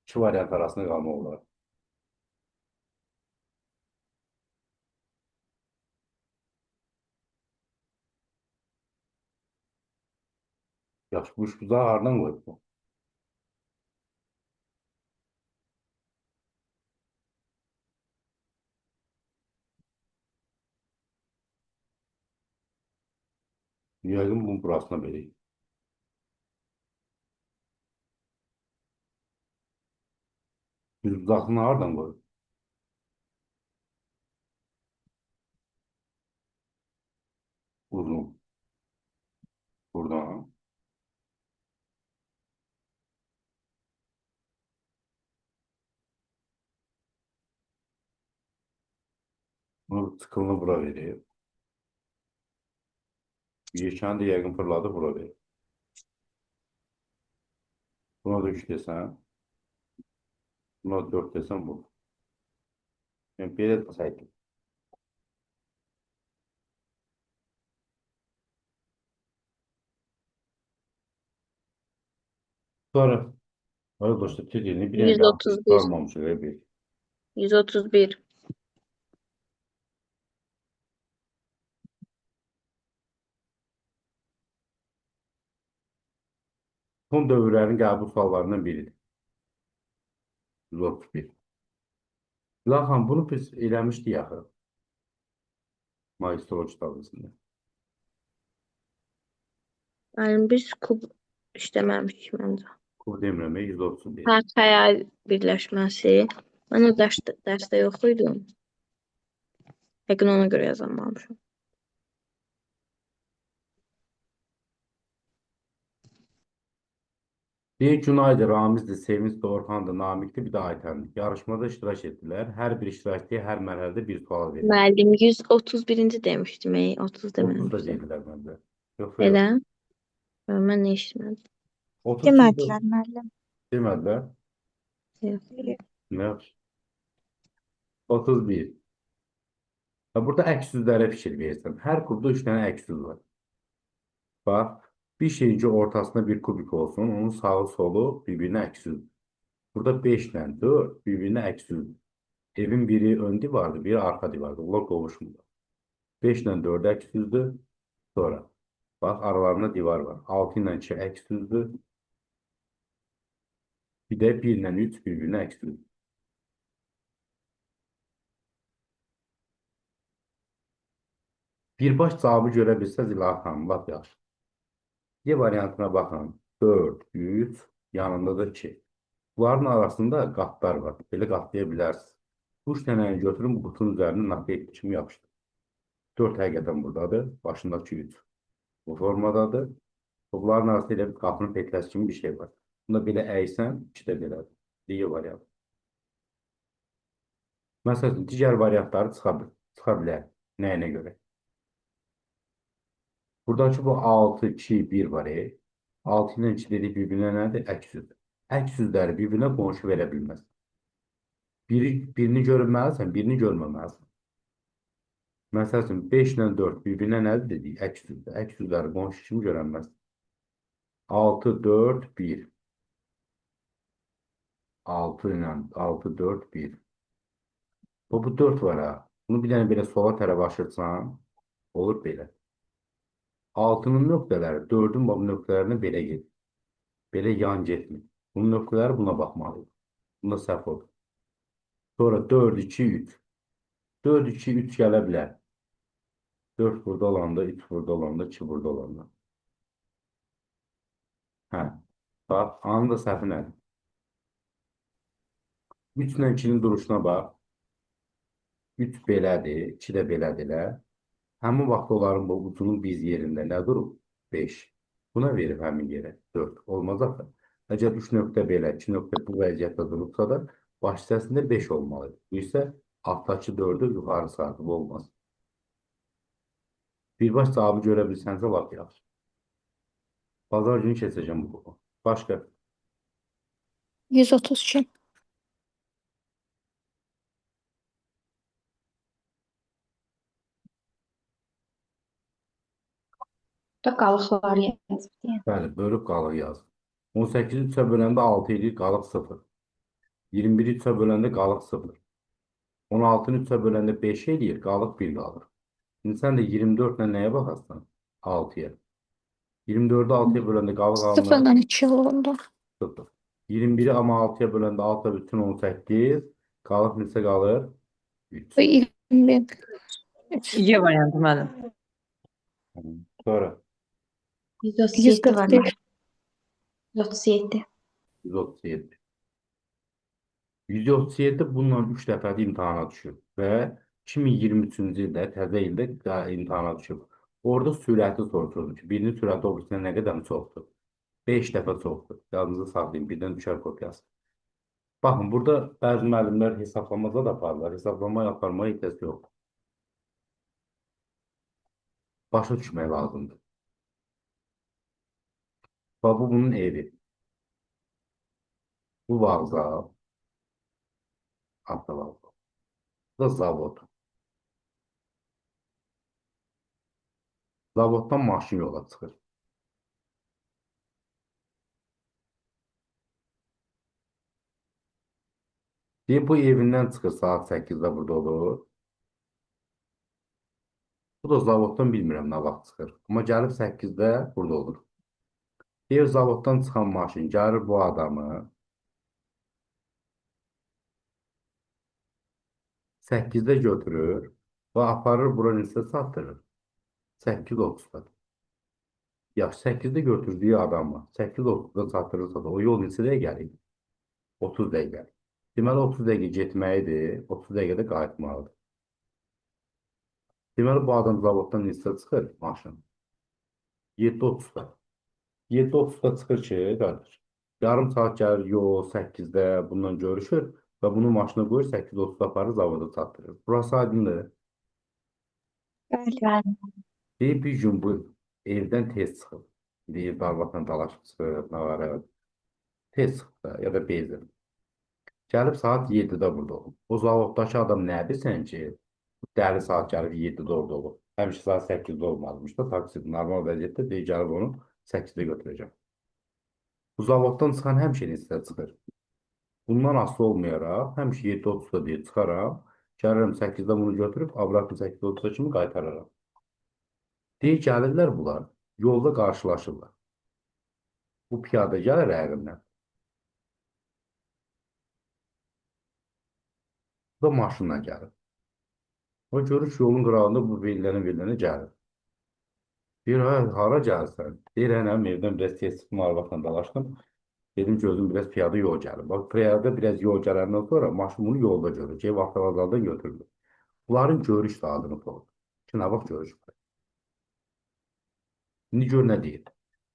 İki variant arasında qalmaq olar. Yaxşı, bu üçbucağı hardan qoyub bu? Yəqin bunun burasına belə. Düz bucaqlını hardan qoyub? Uzun. Buradan. Bunu çıxılını bura verib. Yeşəni də yəqin fırladı bura verib. Buna da 3 desəm. Buna 4 desəm bu. Yəni belə desəydim. Sonra arkadaşlar dediğini bir 131. çıkarmamışıq bir. 131. Son dövrlərin qəbul suallarından biridir. 131. Laxan, bunu biz eləmişdik axı. Magistroloji kitabında. Yəni biz kub işləməmişik məncə. Kub demirəm, 131. Hə, xəyal birləşməsi. Mən o dərsdə yox idim. Yəqin ona görə yazamamışam. Deyir, Günaydır, Ramizdir, Sevinçdir, Orxandır, Namiqdir, bir də Aytəndir. Yarışmada iştirak etdilər. Hər bir iştirakçıya hər mərhələdə bir sual verildi. Müəllim 131-ci demişdim, ey, 30 30 da deməmişdim. dedilər məndə. Yox, yox. Elə? Mən nə eşitmədim. 30 Demədilər müəllim. Demədilər. Yox. Nə yaxşı. 31. Ha, burada əks üzlərə fikir verirsən. Hər kubda 3 dənə əks üz var. Bax, bir şeyin ki ortasında bir kubik olsun, onun sağı solu bir-birinə əks üzdür. Burada 5 ilə 4 bir-birinə əks üzdür. Evin biri ön divardır, biri arxa divardır. Bunlar qovuşmurlar. 5 ilə 4 əks üzdür. Sonra, bax, aralarında divar var. 6 ilə 2 əks üzdür. Bir də 1 ilə 3 bir-birinə əks üzdür. Birbaş cavabı görə bilsəz İlahi xanım, lap yaxşı. D variantına baxın. 4, 3, yanında da 2. Bunların arasında qatlar var. Belə qatlaya bilərsiniz. Bu üç dənəni götürün, bu qutunun üzərinə nakleyka kimi yapışdırın. 4 həqiqətən buradadır. Başındakı 3 bu formadadır. Bunların arasında elə bir qapının petləsi kimi bir şey var. Bunda belə əysən, 2 də belədir. D variantı. Məsəl üçün, digər variantları çıxa bilər. Nəyinə görə? Buradakı bu 6, 2, 1 var. 6 ilə 2 dedik bir-birinə nədir? Əks üz. Əks üzləri bir-birinə qonşu verə bilməz. Birini görməlisən, birini görməməlisən. Məsəl üçün, 5 ilə 4 bir-birinə nədir dedik? Əks üzdür. Əks üzləri qonşu kimi görənməz. 6, 4, 1. 6 ilə 6, 4, 1. Bu 4 var ha. Bunu bir dənə belə sola tərəf aşırsan, olur belə. 6-nın nöqtələri 4-ün bu nöqtələrinə belə gedir. Belə yan getmir. Bunun nöqtələri buna baxmalıdır. Bunda səhv olur. Sonra 4, 2, 3. 4, 2, 3 gələ bilər. 4 burada olanda, 3 burada olanda, 2 burada olanda. Hə. Bax, anın da səhvi nədir? 3 ilə 2-nin duruşuna bax. 3 belədir, 2 də belədir elə. Həmin vaxt onların bu ucunun biz yerində nə durub? 5. Buna verib həmin yerə 4. Olmaz axı. Əgər 3 nöqtə belə, 2 nöqtə bu vəziyyətdə durubsa da baş hissəsində 5 olmalıdır. Bu isə altdakı 4-ü yuxarı çıxardı. Bu olmaz. Birbaş cavabı görə bilsənsə lap yaxşı. Bazar günü keçəcəm bu kubu. Başqa? 132. Burada qalıqları yazıb deyə. Bəli, bölüb qalıq yaz. 18-i 3-ə böləndə 6 eləyir, qalıq 0. 21-i 3-ə böləndə qalıq 0. 16-nı 3-ə böləndə 5 eləyir, qalıq 1 qalır. İndi sən də 24 ilə nəyə baxarsan? 6-ya. 24-ü 6-ya böləndə qalıq alınır. 0-dan 2 olanda. 0. 21-i amma 6-ya böləndə 6 bütün 18, qalıq neçə qalır? 3. Bu 21. 3. C variantı müəllim. Sonra 137 var. 141. 137. 137. 137 bununla 3 dəfədir imtahana düşür və 2023-cü ildə, təzə ildə imtahana düşüb. Orada sürəti soruşurdu ki, birinin sürəti o birisindən nə qədər çoxdur? 5 dəfə çoxdur. Yadınızda saxlayın, birdən düşər kopyası. Baxın, burada bəzi müəllimlər hesablamaza da aparırlar. Hesablama aparmaya ehtiyac yoxdur. Başa düşmək lazımdır. Bax, bu bunun evi. Bu vağzal. Avtovağzal. Bu da zavod. Zavoddan maşın yola çıxır. Deyir, bu evindən çıxır saat 8-də burada olur. Bu da zavoddan bilmirəm nə vaxt çıxır. Amma gəlib 8-də burada olur. Deyir, zavoddan çıxan maşın gəlir bu adamı 8-də götürür və aparır bura neçə çatdırır? 8:30-da. Ya 8-də götürdüyü adamı 8:30-da çatdırırsa da o yol neçə dəqiqəlik? 30 dəqiqəlik. Deməli 30 dəqiqə getməyidir, 30 dəqiqədə qayıtmalıdır. Deməli bu adam zavoddan neçə çıxır maşın? 7:30-da. 7:30-da çıxır ki, qardaş, yarım saat gəlir yol 8-də bununla görüşür və bunu maşına qoyur 8:30-da aparır zavoda çatdırır. Burası aydındır. Bəli. Bəli. Deyir, bir gün bu evdən tez çıxıb. Deyir, arvadla dalaşıb çıxıb, nə var, evet. Tez çıxıb da, ya da bezib. Gəlib saat 7-də burada olub. O zavoddakı adam nə bilsin ki, dəli saat gəlib 7-də orada olub. Həmişə saat 8-də olmalımış da, taksi normal vəziyyətdə deyir, gəlib onu 8-də götürəcəm. Bu zavoddan çıxan həmişə neçədə çıxır? Bundan asılı olmayaraq, həmişə 7:30-da deyir, çıxaram, gəlirəm 8-də bunu götürüb, abratını 8:30-da kimi qaytararam. Deyir, gəlirlər bunlar, yolda qarşılaşırlar. Bu piyada gəlir əqindən. Bu da maşınla gəlir. O görür ki, yolun qırağında bu verilənə gəlir. Deyir, hə, hara gəlsən? Deyir, hə, nə, evdən biraz tez çıxdım, arvadla dalaşdım. Dedim ki, özüm biraz piyada yol gəlir. Bax, piyada biraz yol gələndən sonra maşın bunu yolda görür ki, ev avtovağzaldan götürülür. Bunların görüş saatını sordu. Ki, nə vaxt görüşüblər? İndi gör nə deyir.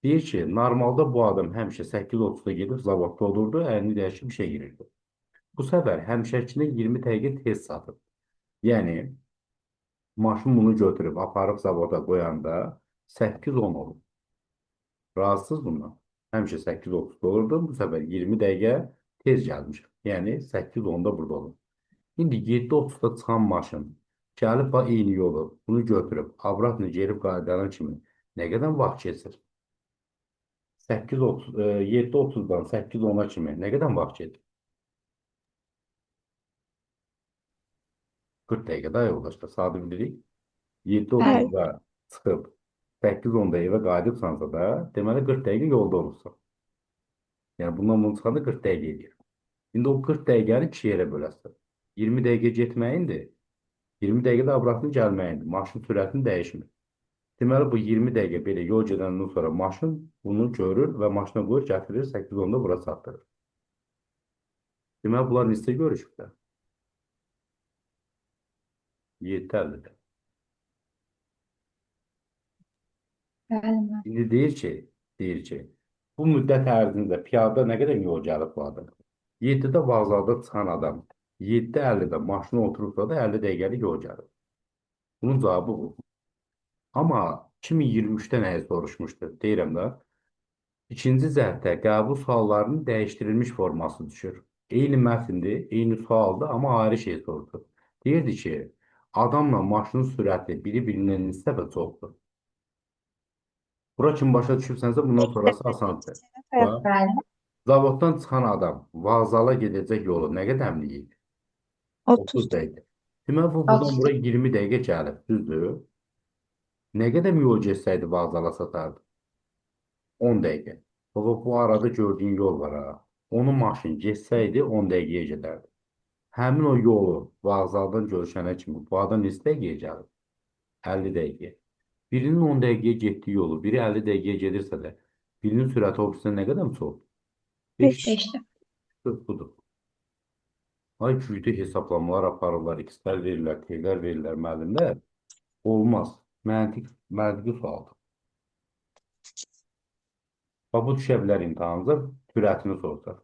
Deyir ki, normalda bu adam həmişə 8:30-da gedib zavodda olurdu, əlini dəyişib işə girirdi. Bu səfər həmişəkinə 20 dəqiqə tez çatıb. Yəni, maşın bunu götürüb, aparıb zavoda qoyanda 8:10 olub. Razısınız bundan? Həmişə 8:30-da olurdu. Bu səfər 20 dəqiqə tez gəlmişəm. Yəni, 8:10-da burada olub. İndi 7:30-da çıxan maşın gəlib bax, eyni yolu bunu götürüb, abratını gelib qayıdana kimi nə qədər vaxt keçir? 8:30, 7:30-dan 8:10-a kimi nə qədər vaxt gedir? 40 dəqiqə daha yoldaşlar. Sadə bilirik. 7:30-da çıxıb 8:10-da evə qayıdıbsansa da, deməli 40 dəqiqə yolda olursan. Yəni bundan bunu çıxanda 40 dəqiqə edir. İndi o 40 dəqiqəni iki yerə böləsən. 20 dəqiqə getməyindir, 20 dəqiqə də abratını gəlməyindir. Maşın sürətini dəyişmir. Deməli bu 20 dəqiqə belə yol gedəndən sonra maşın bunu görür və maşına qoyur, gətirir, 8:10-da bura çatdırır. Deməli bunlar neçə görüşüblər? 7:50-də. Bəli. İndi deyir ki, bu müddət ərzində piyada nə qədər yol gəlib bu adam? 7-də vağzalda çıxan adam 7:50-də maşına oturubsa da 50 dəqiqəlik yol gəlib. Bunun cavabı bu. Amma 2023-də nəyi soruşmuşdu? Deyirəm də. İkinci cəhddə qəbul suallarının dəyişdirilmiş forması düşür. Eyni mətndir, eyni sualdır, amma ayrı şey sordu. Deyirdi ki, adamla maşının sürəti biri-birindən neçə dəfə çoxdur? Bura kim başa düşübsənsə, bundan sonrası asandır. Bəli. Zavoddan çıxan adam vağzala gedəcək yolu nə qədərlik idi? 30 30 dəqiqə. Deməli, bu buradan 30. bura 20 dəqiqə gəlib, düzdür? Nə qədər yol getsəydi vağzala çatardı? 10 dəqiqə. Baba, bu arada gördüyün yol var ha. Onu maşın getsəydi 10 dəqiqəyə gedərdi. Həmin o yolu vağzaldan görüşənə kimi bu adam neçə dəqiqəyə gəlib? 50 dəqiqə. Birinin 10 dəqiqəyə getdiyi yolu, biri 50 dəqiqəyə gedirsə də, birinin sürəti o birisinə nə qədər çoxdur? 5. 5. 5 Budur. Ay güclü hesablamalar aparırlar, x-lər verirlər, t-lər verirlər müəllimlər. Olmaz. Məntiqi sualdır. Bax, bu düşə bilər imtahanınıza, sürətini sorsa.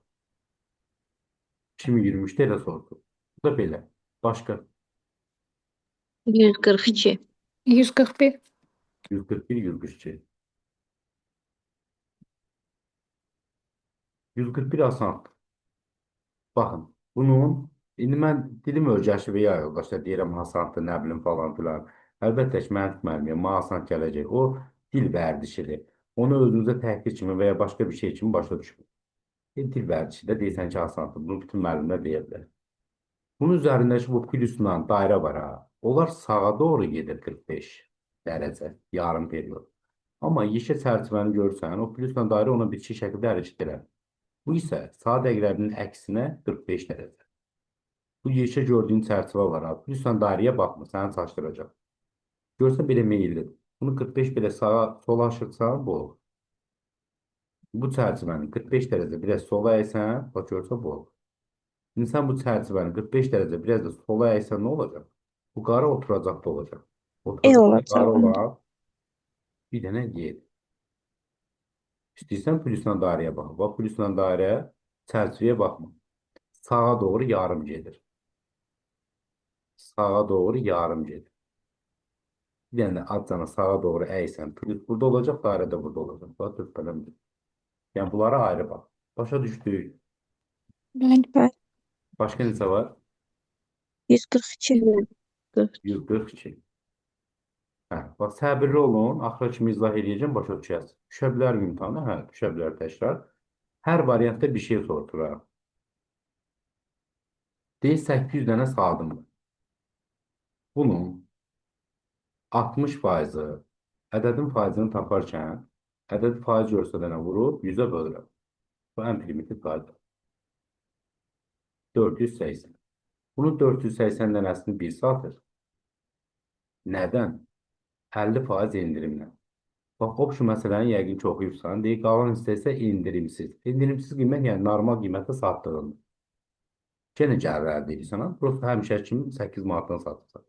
2023-də elə sordu. Bu da belə. Başqa. 142. 141. 141, 142. 141 asandır. Baxın, bunun, indi mən dilim ölcəşi və ya yoldaşlar deyirəm asandır, nə bilim falan filan. Əlbəttə ki, mən tutmalıyam, mənə asan gələcək. O dil vərdişidir. Onu özünüzə təhqir kimi və ya başqa bir şey kimi başa düşmür. Dil vərdişi də deyirsən ki, asandır. Bunu bütün müəllimlər deyə bilər. Bunun üzərindəki bu plusla dairə var ha. Onlar sağa doğru gedir 45 dərəcə, yarım period. Amma yeşə çərçivəni görsən, o plusla dairə ona bitişik şəkildə hərəkət edir. Bu isə saat əqrəbinin əksinə 45 dərəcə. Bu yeşə gördüyün çərçivə var ha. Plusla dairəyə baxma, səni çaşdıracaq. Görsən belə meyillidir. Bunu 45 belə sağa, sola aşırsan, bu olur. Bu çərçivəni 45 dərəcə biraz sola əysən, bax görsən bu olur. İndi sən bu çərçivəni 45 dərəcə biraz da sola əysən nə olacaq? Bu qara oturacaq da olacaq. Oturacaq olacaq qara onda. olan bir dənə Y. İstəyirsən plusla dairəyə bax. Bax plusla dairə çərçivəyə baxma. Sağa doğru yarım gedir. Sağa doğru yarım gedir. Bir dənə də azcana sağa doğru əysən, plus burada olacaq, dairə də burada olacaq. Bax, dörd bölən bir. Yəni bunlara ayrı bax. Başa düşdük. Bəli, bəli. Başqa neçə var? 142. 142. Hə, bax səbirli olun. Axıra kimi izah eləyəcəm, başa düşəsiniz. Düşə bilər imtahana? Hə, düşə bilər təkrar. Hər variantda bir şey soruşur ha. Deyir 800 dənə saatım var. Bunun 60%-i ədədin faizini taparkən ədədi faiz göstərənə vurub 100-ə bölürəm. Bu ən primitiv qayda. 480. Bunun 480 dənəsini bir satır. Nədən? 50% endirimlə. Bax, o şu məsələni yəqin ki oxuyubsan. Deyir, qalan hissə isə endirimsiz. Endirimsiz qiymət, yəni normal qiymətə satdığında. Yenə gəlir əldə edirsən. Ha? Prosta həmişə kimi 8 manatdan satırsan.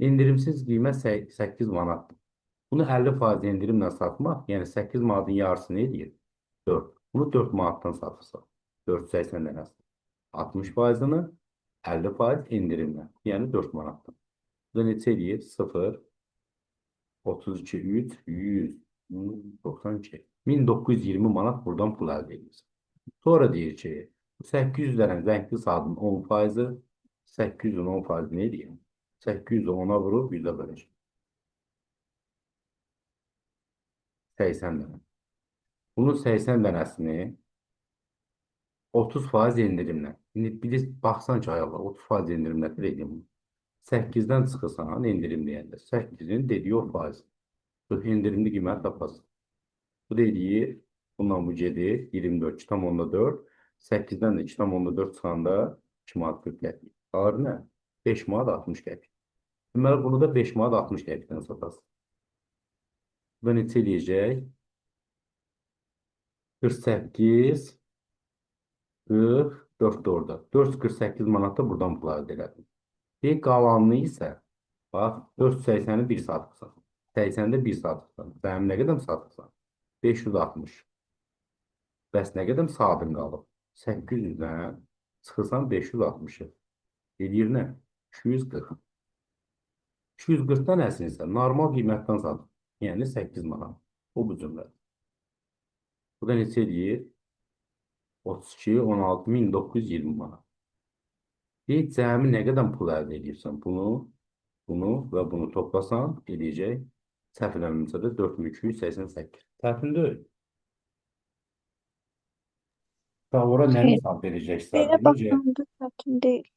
Endirimsiz qiymət 8 manatdır. Bunu 50% endirimlə satmaq, yəni 8 manatın yarısını eləyir. 4. Bunu 4 manatdan satırsan. 480 dənəsi. 60%-ini 50% endirimlə, yəni 4 manatdan. Bu da neçə eləyir? 0, 32, 3, 100, 92. 1920 manat buradan pul əldə edirsən. Sonra deyir ki, bu 800 dənə rəngli saatın 10%-i, 800-ün 10%-i nə eləyir? 800-ü 10-a vurub 100-ə böləcək. 80 dənə. Bunun 80 dənəsini 30% endirimlə. İndi bilir, baxsan ki, ay Allah, 30% endirimlə nə edeyim bunu? 8-dən çıxırsan endirim deyəndə 8-in dediyi o faiz. Bu endirimli qiymət taparsın. Bu da eləyir, bundan bu gedir 24,4. 8-dən də 2,4 çıxanda 2 manat 40 qəpik. Qalır nə? 5 manat 60 qəpik. Deməli, bunu da 5 manat 60 qəpikdən satasın. Bu da neçə eləyəcək? 48, 44 də orada. 448 manat da buradan pul əldə elədim. Bir qalanını isə, bax, 480-i bir satıbsan. 80-də bir satıbsan. Sənin nə qədər satıbsan? 560. Bəs nə qədər saatın qalıb? 800-dən çıxırsan 560-ı. Eləyir nə? 240. 240-dan nəsin isə normal qiymətdən satıb. Yəni 8 manat. O bu cümlədir. Bu da neçə eləyir? 32, 16, 1920 manat. Deyir, cəmi nə qədər pul əldə edirsən? Bunu, bunu və bunu toplasan eləyəcək. Səhv eləmirəmsə də 4288. Səhvim deyil. Daha ora nə hesab verəcəksən? Belə Deməyəcək, baxanda çətin deyil.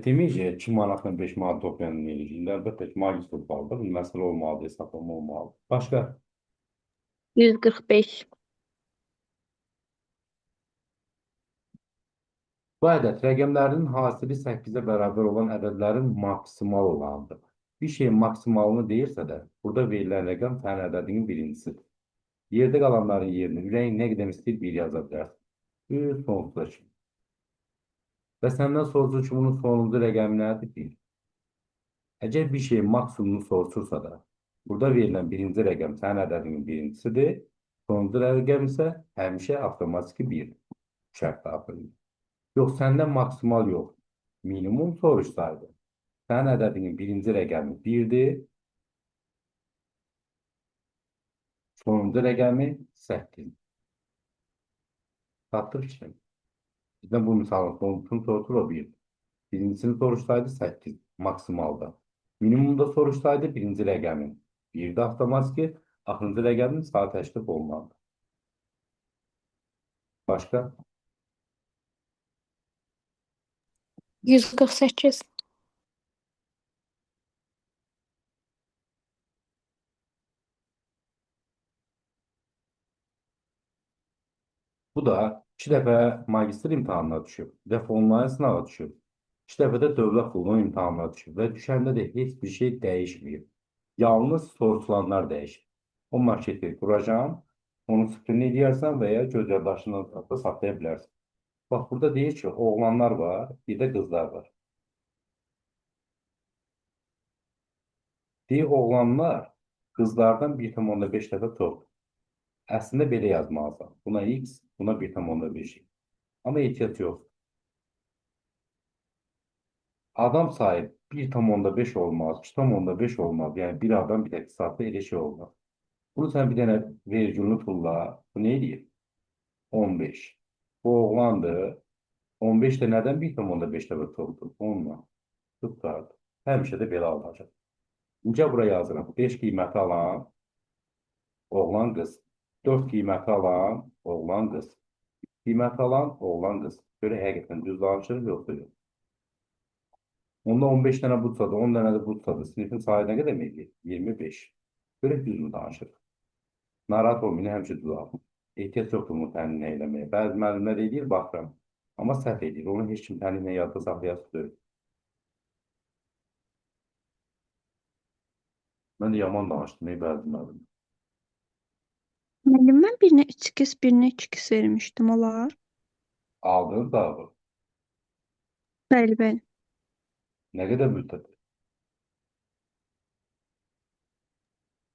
Deməyəcək 2 manatla 5 manat toplayan nə eləyəcək? İndi əlbəttə ki, magistr sualdır. Bu məsələ olmalıdır, hesablama olmalıdır. Başqa? 145. Bu ədəd rəqəmlərinin hasili 8-ə bərabər olan ədədlərin maksimal olanıdır. Bir şeyin maksimalını deyirsə də, burada verilən rəqəm sənin ədədinin birincisidir. Yerdə qalanların yerinə ürəyin nə qədər istəyir bir yaza bilərsin. Bir sonsuza kimi. Və səndən soruşur ki, bunun sonuncu rəqəmi nədir? 1. Əgər bir şeyin maksimumunu soruşursa da, burada verilən birinci rəqəm sənin ədədinin birincisidir. Sonuncu rəqəm isə həmişə avtomatiki 1-dir. Şərt daxilində. Yox, səndən maksimal yox. Minimum soruşsaydı. Sənin ədədinin birinci rəqəmi 1-dir. Sonuncu rəqəmi 8. Tapdıq ki. Bizdən bu misalın sonuncusunu soruşur o 1. Birincisini soruşsaydı 8 maksimalda. Minimumda soruşsaydı birinci rəqəmin 1-də avtomatik, axırıncı rəqəmin saat təşkil olmalıdır. Başqa? 148. Bu da 2 dəfə magistr imtahanına düşüb, bir dəfə onlayn sınava düşüb, 2 dəfə də dövlət qulluğu imtahanına düşüb və düşəndə də heç bir şey dəyişməyib. Yalnız soruşulanlar dəyişib. O maketi quracağam, onu skrin eləyərsən və ya göz yaddaşından da saxlaya bilərsən. Bax, burada deyir ki, oğlanlar var, bir də qızlar var. Deyir, oğlanlar qızlardan 1,5 dəfə çoxdur. Əslində belə yazmalısan. Buna x, buna 1,5. Amma ehtiyac yox. Adam sayı 1,5 olmaz, 2,5 olmaz. Yəni bir adam bir tək saatda elə şey olmaz. Bunu sən bir dənə vergülünü tulla. Bu nə eləyir? 15. Bu oğlandır. 15 də nədən 1,5 dəfə çoxdur? 10-la. Tutardı. Həmişə də belə alınacaq. İncə bura yazıram. 5 qiyməti alan oğlan qız. 4 qiyməti alan oğlan qız. Qiyməti alan oğlan qız. Görək həqiqətən düz danışır, yoxsa yox. Onda 15 dənə budsadır, 10 dənə də budsadır. Sinifin sayı nə qədər eləyir? 25. Görək düz mü danışır? Narahat olmayın, həmişə düz alın. Ehtiyac yoxdur bunu təmin eləməyə. Bəzi müəllimlər eləyir, baxıram. Amma səhv eləyir. Onu heç kim təminlə yadda saxlayası deyil. Mən də yaman danışdım, ey bəzi müəllim. Müəllim, mən birinə 3x, birinə 2x vermişdim, olar? Aldın cavabı. Bəli, bəli. Nə qədər müddət?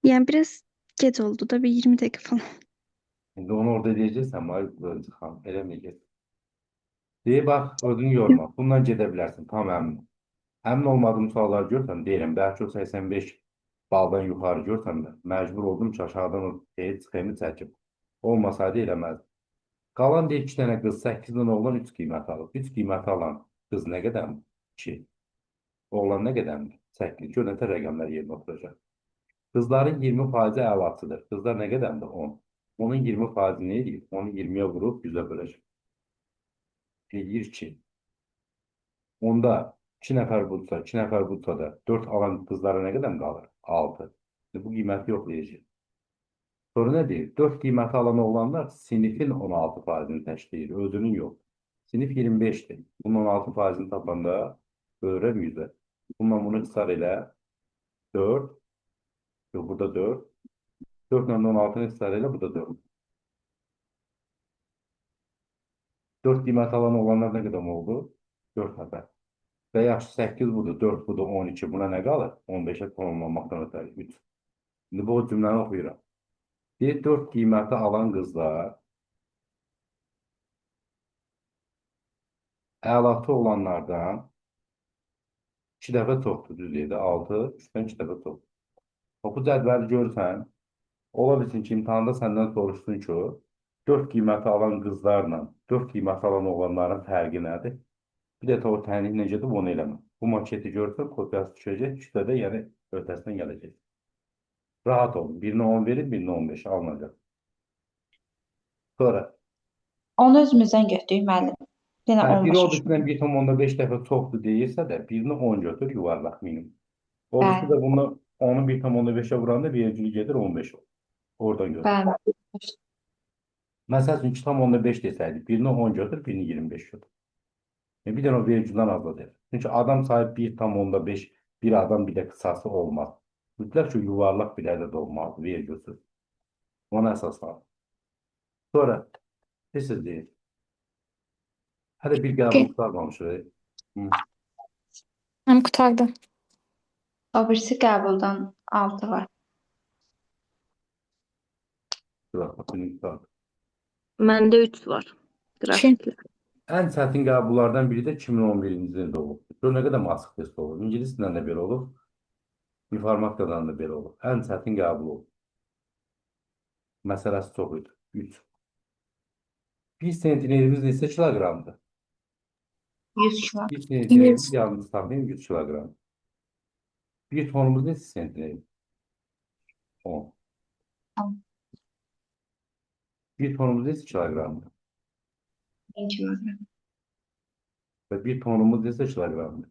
Yəni biraz gec oldu da, bir 20 dəqiqə falan. İndi onu orada eləyəcəksən, ay xanım, eləməyəcəksən. Deyir, bax, özünü yorma. Bundan gedə bilərsən, tam əmin. Əmin olmadığım sualları görsən, deyirəm, bəlkə o 85 baldan yuxarı görsən də, məcbur oldum ki, aşağıdan o sxemi çəkib. Olmasaydı eləməzdim. Qalan deyir, 2 dənə qız, 8 dənə oğlan 3 qiymət alıb. 3 qiyməti alan qız nə qədərdir? 2. Oğlan nə qədərdir? 8. Gör, nətər rəqəmlər yerinə oturacaq. Qızların 20% əlaçıdır. Qızlar nə qədərdir? 10. Onun 20% nə eləyir? Onu 20-yə vurub 100-ə böləcək. Eləyir 2. Onda 2 nəfər budsa, 2 nəfər budsa da 4 alan qızlara nə qədər qalır? 6. Bu qiyməti yoxlayacaq. Sonra nə deyir? 4 qiyməti alan oğlanlar sinifin 16%-ni təşkil edir. Özünün yox. Sinif 25-dir. Bunun 16%-ni tapanda bölürəm 100-ə. Bununla bunu ixtisar elə 4. Yox, burada 4. 4 ilə 16-nı ixtisar elə, bu da 4. 4 qiyməti alan oğlanlar nə qədər oldu? 4 nəfər. Və yaxşı 8 budur, 4 budur, 12. Buna nə qalır? 15-ə tamamlanmaqdan ötəri 3. İndi bu cümləni oxuyuram. Deyir, 4 qiyməti alan qızlar əlatı olanlardan 2 dəfə çoxdur, düz deyir də, 6, 3-dən 2 dəfə çoxdur. Bax, bu cədvəli görsən, ola bilsin ki, imtahanda səndən soruşsun ki, 4 qiyməti alan qızlarla 4 qiyməti alan oğlanların fərqi nədir? Bir də o tənliklə gedib onu eləmə. Bu maketi görsən, kopyası düşəcək, 3-də də yəni öhdəsindən gələcək. Rahat olun. Birinə 10 verin, birinə 15 alınacaq. Sonra. Onu özümüzdən götürdük müəllim. Yenə Hə, 10 biri o başa birisindən 1,5 dəfə çoxdur deyirsə də, birini 10 götür, yuvarlaq minimum. O birisi də bunu onu 1,5-ə vuranda vergülü gedir 15 olur. Oradan götür. Bəli. Məsəl üçün 2,5 desəydi, birini 10 götür, birini 25 götür. Bir dənə o vergüldən azad edir. Çünki adam sayı 1,5 bir adam bir də qısası olmaz. Mütləq ki, yuvarlaq bir ədəd olmalıdır, vergülsüz. Ona əsas alın. Sonra, siz deyin. Hələ bir qəbul qurtarmamışıq. Mənim qurtardı. O birisi qəbuldan 6 var. Bir dakika, qurtardı. Məndə 3 var. Qrafiklə. Ən çətin qəbullardan biri də 2011-ci ildə olub. Gör nə qədər masıq test olub. İngilis dilindən də belə olub, informatikadan da belə olub. Ən çətin qəbul olub. Məsələsi çox idi. 3. Bir sentnerimiz neçə kiloqramdır? 100 kilo. Bir sentnerimiz yalnız tapayım 100 kiloqram. Bir tonumuz neçə sentner? 10. 10. Bir tonumuz neçə kiloqramdır? 1000 kilogram. Və bir tonumuz neçə kiloqramdır?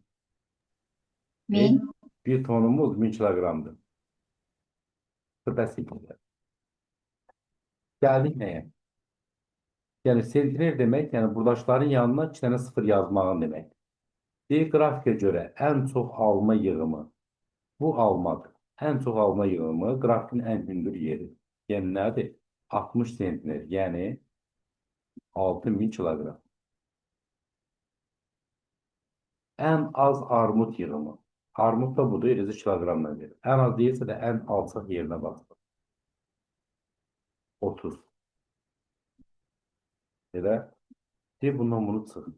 1000. Bir tonumuz 1000 kiloqramdır. Bu bəs edir. Gəldik nəyə? Yəni sentner demək, yəni buradakıların yanına 2 dənə sıfır yazmağın deməkdir. Deyir, qrafikə görə ən çox alma yığımı bu almadır. Ən çox alma yığımı qrafikin ən hündür yeri. Yəni nədir? 60 sentner, yəni 6000 kiloqram. Ən az armud yığımı. Armud da budur, eləcə kiloqramla verir. Ən az deyilsə də ən alçaq yerinə baxsın. 30. Elə. Deyir, bundan bunu çıx.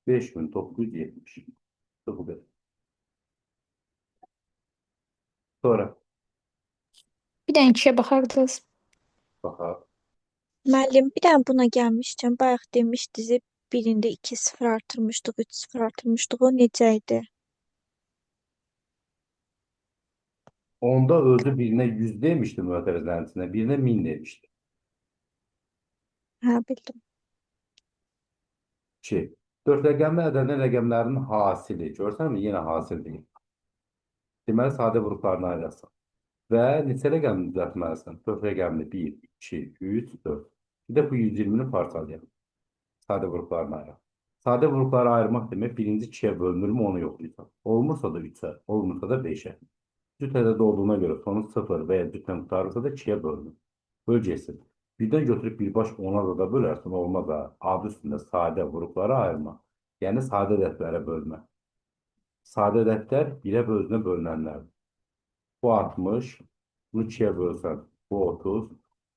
5970. Bu qədər. Sonra Bir dənə ikiyə baxardınız. Baxaq. Müəllim, bir dənə buna gəlmişdim. Bayaq demişdiniz, birində 2 sıfır artırmışdıq, 3 sıfır artırmışdıq. O necə idi? Onda özü birinə 100 demişdi mötərizənin içində, birinə 1000 demişdi. Hə, bildim. 2. 4 rəqəmli ədədin rəqəmlərinin hasili. Görsənmi? Yenə hasil deyil. Deməli, sadə vuruqlarını ayırasan. Və neçə rəqəmli düzəltməlisən? 4 rəqəmli 1, 2, 3, 4. Bir də bu 120-ni parçalayalım. Sadə vuruqlarını ayıraq. Sadə vuruqları ayırmaq demək, birinci 2-yə bölünürmü, onu yoxlayırsan. Olmursa da 3-ə, olmursa da 5-ə. Cüt ədəd olduğuna görə sonu 0 və ya cütlə qurtarırsa da 2-yə bölünür. Böləcəksin. Birdən götürüb birbaş 10-a da bölərsin, olmaz ha. Adı üstündə sadə vuruqları ayırma. Yəni sadə ədədlərə bölmə. Sadə ədədlər 1-ə özünə bölünənlərdir. Bu 60, bunu 2-yə bölsən, bu 30,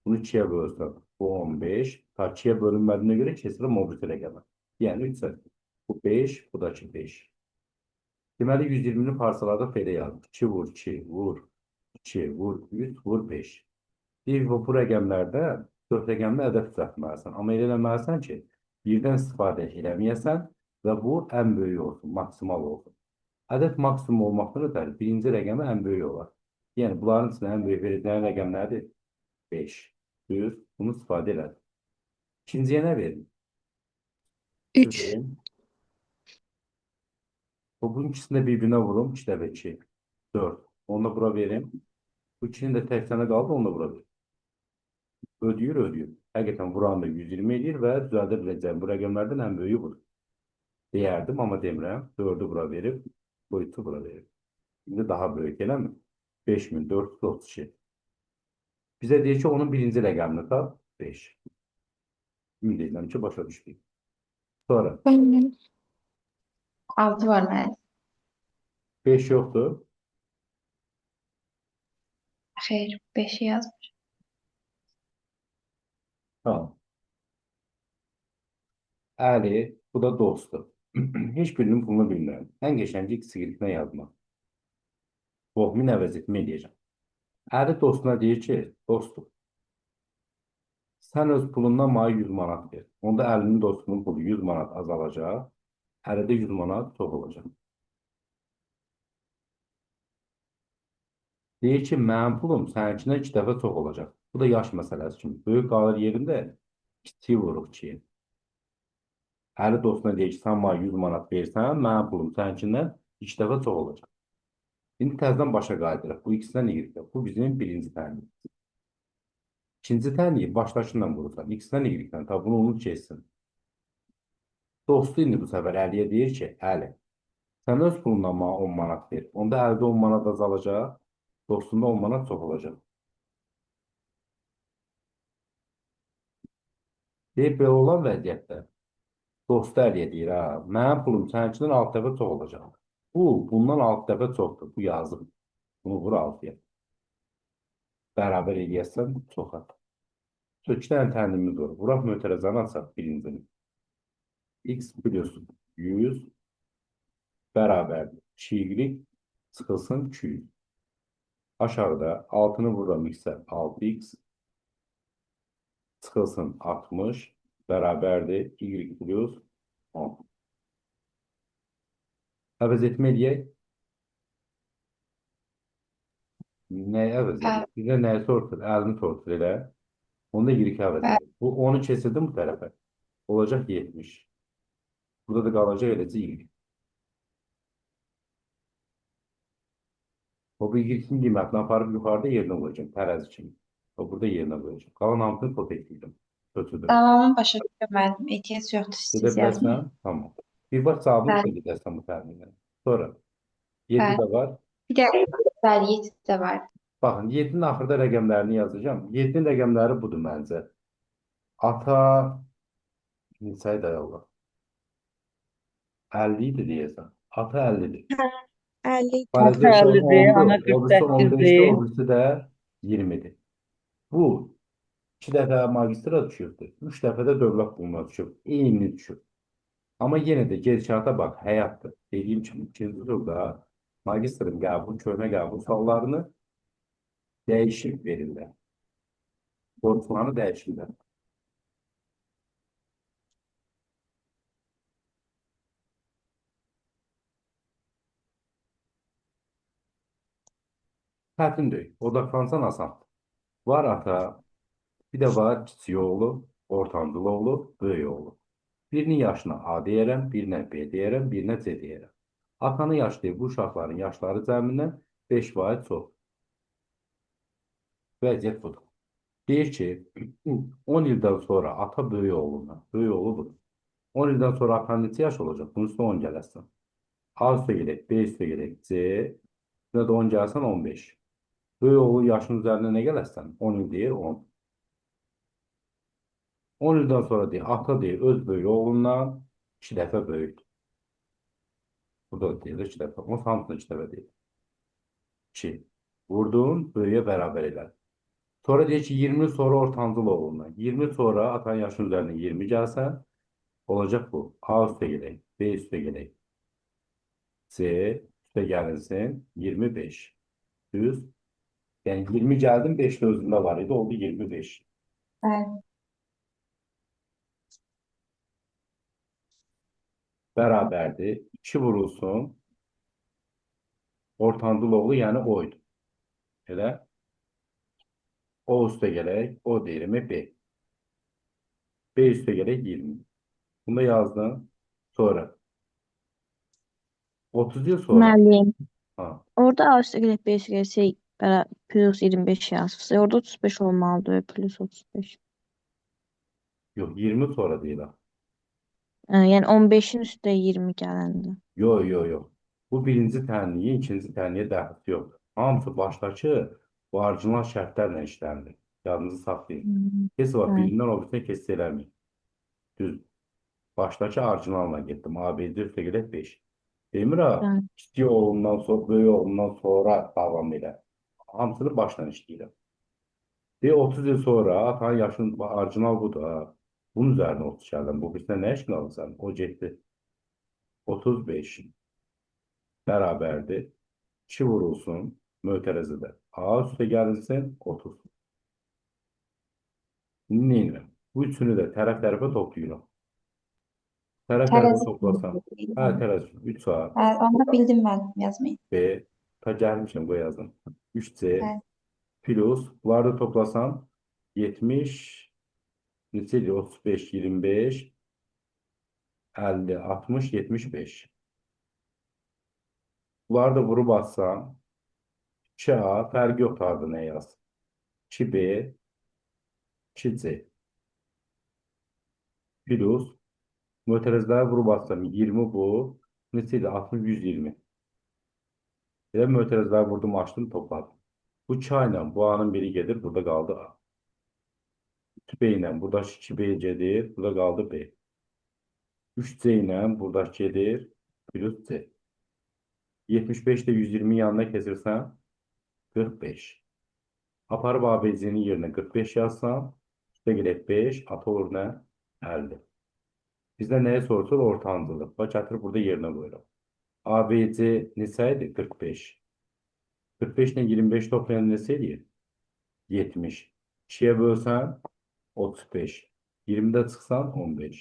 bunu 2-yə bölsən, bu 15. Ta 2-yə bölünmədiyinə görə keçirəm o birisi rəqəmə. Yəni 3 ədəd. Bu 5, bu da ki 5. Deməli 120-ni parçalarda belə yazdım. 2 vur 2, vur 2, vur 3, vur 5. Deyir, bu rəqəmlərdə 4 rəqəmli ədəd düzəltməlisən. Amma elə eləməlisən ki, birdən istifadə eləməyəsən və bu ən böyük olsun, maksimal olsun. Ədəd maksimum olmaqdan ötəri birinci rəqəmi ən böyük olar. Yəni bunların içində ən böyük verəcəyin rəqəm nədir? 5. Düz, bunu istifadə elədim. İkinciyə nə verim? 3. Verim. Bunun ikisini də bir-birinə vurum. 2 dəfə 2. 4. Onu da bura verim. Bu ikinin də tək dənə qaldı, onu da bura verim. Ödəyir, ödəyir. Həqiqətən vuran da 120 eləyir və düzəldə biləcəyim bu rəqəmlərdən ən böyüyü budur. Deyərdim, amma demirəm. 4-ü bura verib, bu 3-ü bura verib. İndi daha böyük, eləmi? 5432. Bizə deyir ki, onun birinci rəqəmini tap, 5. Ümid edirəm ki, başa düşdük. Sonra Bəli. 6 var müəllim. 5 yoxdur. Xeyr, 5-i yazmış. Tamam. Əli, bu da dostu. Heç birinin pulunu bilmirəm. Ən qəşəngi X, Y-nə yazmaq. Vohmin əvəz etmə eləyəcəm. Əli dostuna deyir ki, dostum, sən öz pulundan mənə 100 manat ver. Onda Əlinin dostunun pulu 100 manat azalacaq, Əlidə 100 manat çox olacaq. Deyir ki, mənim pulum səninkindən 2 dəfə çox olacaq. Bu da yaş məsələsi kimi. Böyük qalır yerində, kiçiyi vuruq 2-yə. Əli dostuna deyir ki, sən mənə 100 manat versən, mənim pulum səninkindən 2 dəfə çox olacaq. İndi təzədən başa qayıdırıq. Bu x-dən y-də. Bu bizim birinci tənliyimiz. İkinci tənliyi başdakından vurursan. X-dən y-dən. Ta bunu unut keçsin. Dostu indi bu səfər Əliyə deyir ki, Əli, sən öz pulundan mənə 10 manat ver. Onda Əlidə 10 manat azalacaq, dostunda 10 manat çox olacaq. Deyib, belə olan vəziyyətdə dostu Əliyə deyir, ha, mənim pulum səninkindən 6 dəfə çox olacaq. Bu, bundan 6 dəfə çoxdur. Bu yazıq. Bunu vur 6-ya. Bərabər eləyəsən çoxa. So, 2 dənə tənliyimiz var. Vuraq mötərəzəni açaq birincini. X plus 100 bərabərdir. 2y çıxılsın 200. Aşağıda 6-nı vururam x-ə 6x Çıxılsın 60 bərabərdir Y plus 10. Əvəz etmə eləyək. Nəyi əvəz Bəli. edir? Bizə nəyi soruşur? 50-ni soruşur elə. Onda Y əvəz edir. Bu 10-u keçirdim bu tərəfə. Olacaq 70. Burada da qalacaq eləcə Y. O bu Y-in qiymətini aparıb yuxarıda yerinə qoyacağım. Tərəzi kimi. O burada yerinə qoyacağım. Qalan hamısını kopya edirəm. Köçüdürəm. Davamını başa düşüyorum müəllim. Ehtiyac yoxdur Edə siz yazmaya. bilərsən? Tamam. Bir baş cavabını Bəli. sən edərsən bu təminlə. Sonra 7 Bəli. də var. Bir də bəli 7 də var. Baxın, 7-nin axırda rəqəmlərini yazacağım. 7-nin rəqəmləri budur məncə. Ata neçə idi ay Allah? 50 idi deyəsən. Ata 50-dir. 50 idi. Ata Falezə isə 50-dir, 10-dur, ana o birisi 15-dir, 48-dir. o birisi də 20-dir. Bu 2 dəfə magistra düşübdür. 3 dəfə də dövlət puluna düşüb. Eyni düşüb. Amma yenə də gedişata bax, həyatdır. Dediyim kimi ikinci turda magistrın qəbul, köhnə qəbul suallarını dəyişib verirlər. Soruşmanı dəyişirlər. Çətin deyil. Odaqlansan asandır. Var ata, bir də var kiçik oğlu, ortancıl oğlu, böyük oğlu. Birinin yaşına A deyərəm, birinə B deyərəm, birinə C deyərəm. Atanın yaşı deyil, bu uşaqların yaşları cəmindən 5 vahid çox. Vəziyyət budur. Deyir ki, 10 ildən sonra ata böyük oğlundan, böyük oğlu budur. 10 ildən sonra atanın neçə yaş olacaq? Bunun üstünə 10 gələsən. A üstə gələk, B üstə gələk, C, üstünə də 10 gəlsən 15. Böyük oğlu yaşının üzərinə nə gələsən? 10 il deyir, 10. 10 ildən sonra deyir, ata deyir, öz böyük oğlundan 2 dəfə böyükdür. Burada da deyilir 2 dəfə. Onun hamısını 2 dəfə deyir. 2. Vurdun, böyüyə bərabər elədi. Sonra deyir ki, 20 il sonra ortancıl oğlundan. 20 il sonra atanın yaşının üzərinə 20 gəlsən, olacaq bu. A üstə gələk, B üstə gələk. C üstə gəlinsin 25. Düz. Yəni 20 gəldim, 5 də özündə var idi, oldu 25. Bəli. Bərabərdir. 2 vurulsun. Ortancıl oğlu, yəni o idi. Elə. O üstə gələk, o deyirmi B. B üstə gələk 20. Bunu da yazdım. Sonra 30 yıl sonra. Müəllim, Ha, orada A üstə gələk B üstə gəlsək plus 25 yazıbsa, orada 35 olmalıdır, plus 35. yox, 20 sonra deyil ha. Yəni 15-in üstə 20 gələndə. Yox, yox, yox. Bu birinci tənliyin ikinci tənliyə dəxli yoxdur. Hamısı başdakı bu orijinal şərtlərlə işlənilir. Yadınızı saxlayın. Heç vaxt birindən o birisinə keçid eləməyin. Düz. Başdakı orijinalla getdim. A, B, C üstə gələk 5. Demir ha, kiçik oğlundan sonra, böyük oğlundan sonra davam elə. Hamısını başdan işləyirəm. Deyir 30 il sonra atanın yaşının orijinal budur ha. Bunun üzərinə 30 gəldim. Bu birisinə nə işin alırsan? O getdi. 35 bərabərdir. 2 vurulsun mötərizədə. A üstə gəlinsin 30. Nə edirəm? Bu üçünü də tərəf tərəfə toplayıram. Tərəf tərəfə Tərəzi toplasam. Hə, tərəzi. 3A, Bəli, onu da bildim müəllim, yazmayın. B, ta gəlmişəm, qoy yazdım. 3C Bəli. plus, bunları da toplasam 70, neçə eləyir? 35, 25, 50, 60, 75. Bunları da vurub atsam 2A, fərqi yoxdur harda nə yaz. 2B, 2C plus mötərizələri vurub atsam 20 bu, neçə eləyir? 60, 120. Elə mötərizələri vurdum, açdım, topladım. Bu 2A ilə bu A-nın biri gedir, burada qaldı A. 3B ilə buradakı 2B gedir, burada qaldı B. 3C ilə buradakı gedir, plus C. 75 də 120 yanına keçirsən, 45. Aparıb ABC-nin yerinə 45 yazsam, üstə gələk 5, ata olur nə? 50. Bizdən nəyə soruşur? Ortancılı. Bax, gətirib burada yerinə qoyuram. ABC neçə idi? 45. 45 ilə 25 toplayan neçə eləyir? 70. 2-yə bölsən 35. 20-də çıxsan 15.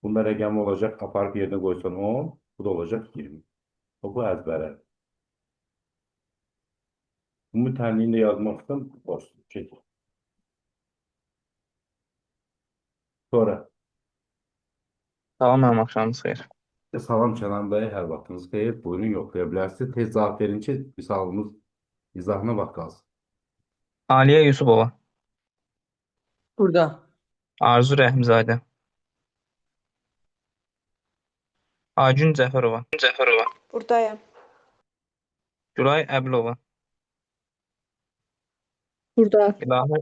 Bunda rəqəmi olacaq, aparıb yerinə qoysan 10, bu da olacaq 20. O, bu əzbərə. Ümumi tənliyini də yazmaq istəyirəm, boş, çək. Sonra. Salam müəllim, axşamınız xeyir. Salam Kənan bəy, hər vaxtınız xeyir. Buyurun, yoxlaya bilərsiniz. Tez cavab verin ki, misalımız izahına vaxt qalsın. Aliyə Yusubova, Burada. Arzu Rəhimzadə, Aygün Cəfərova, Buradayam. Gülay Əbülova, Burada. İlahə,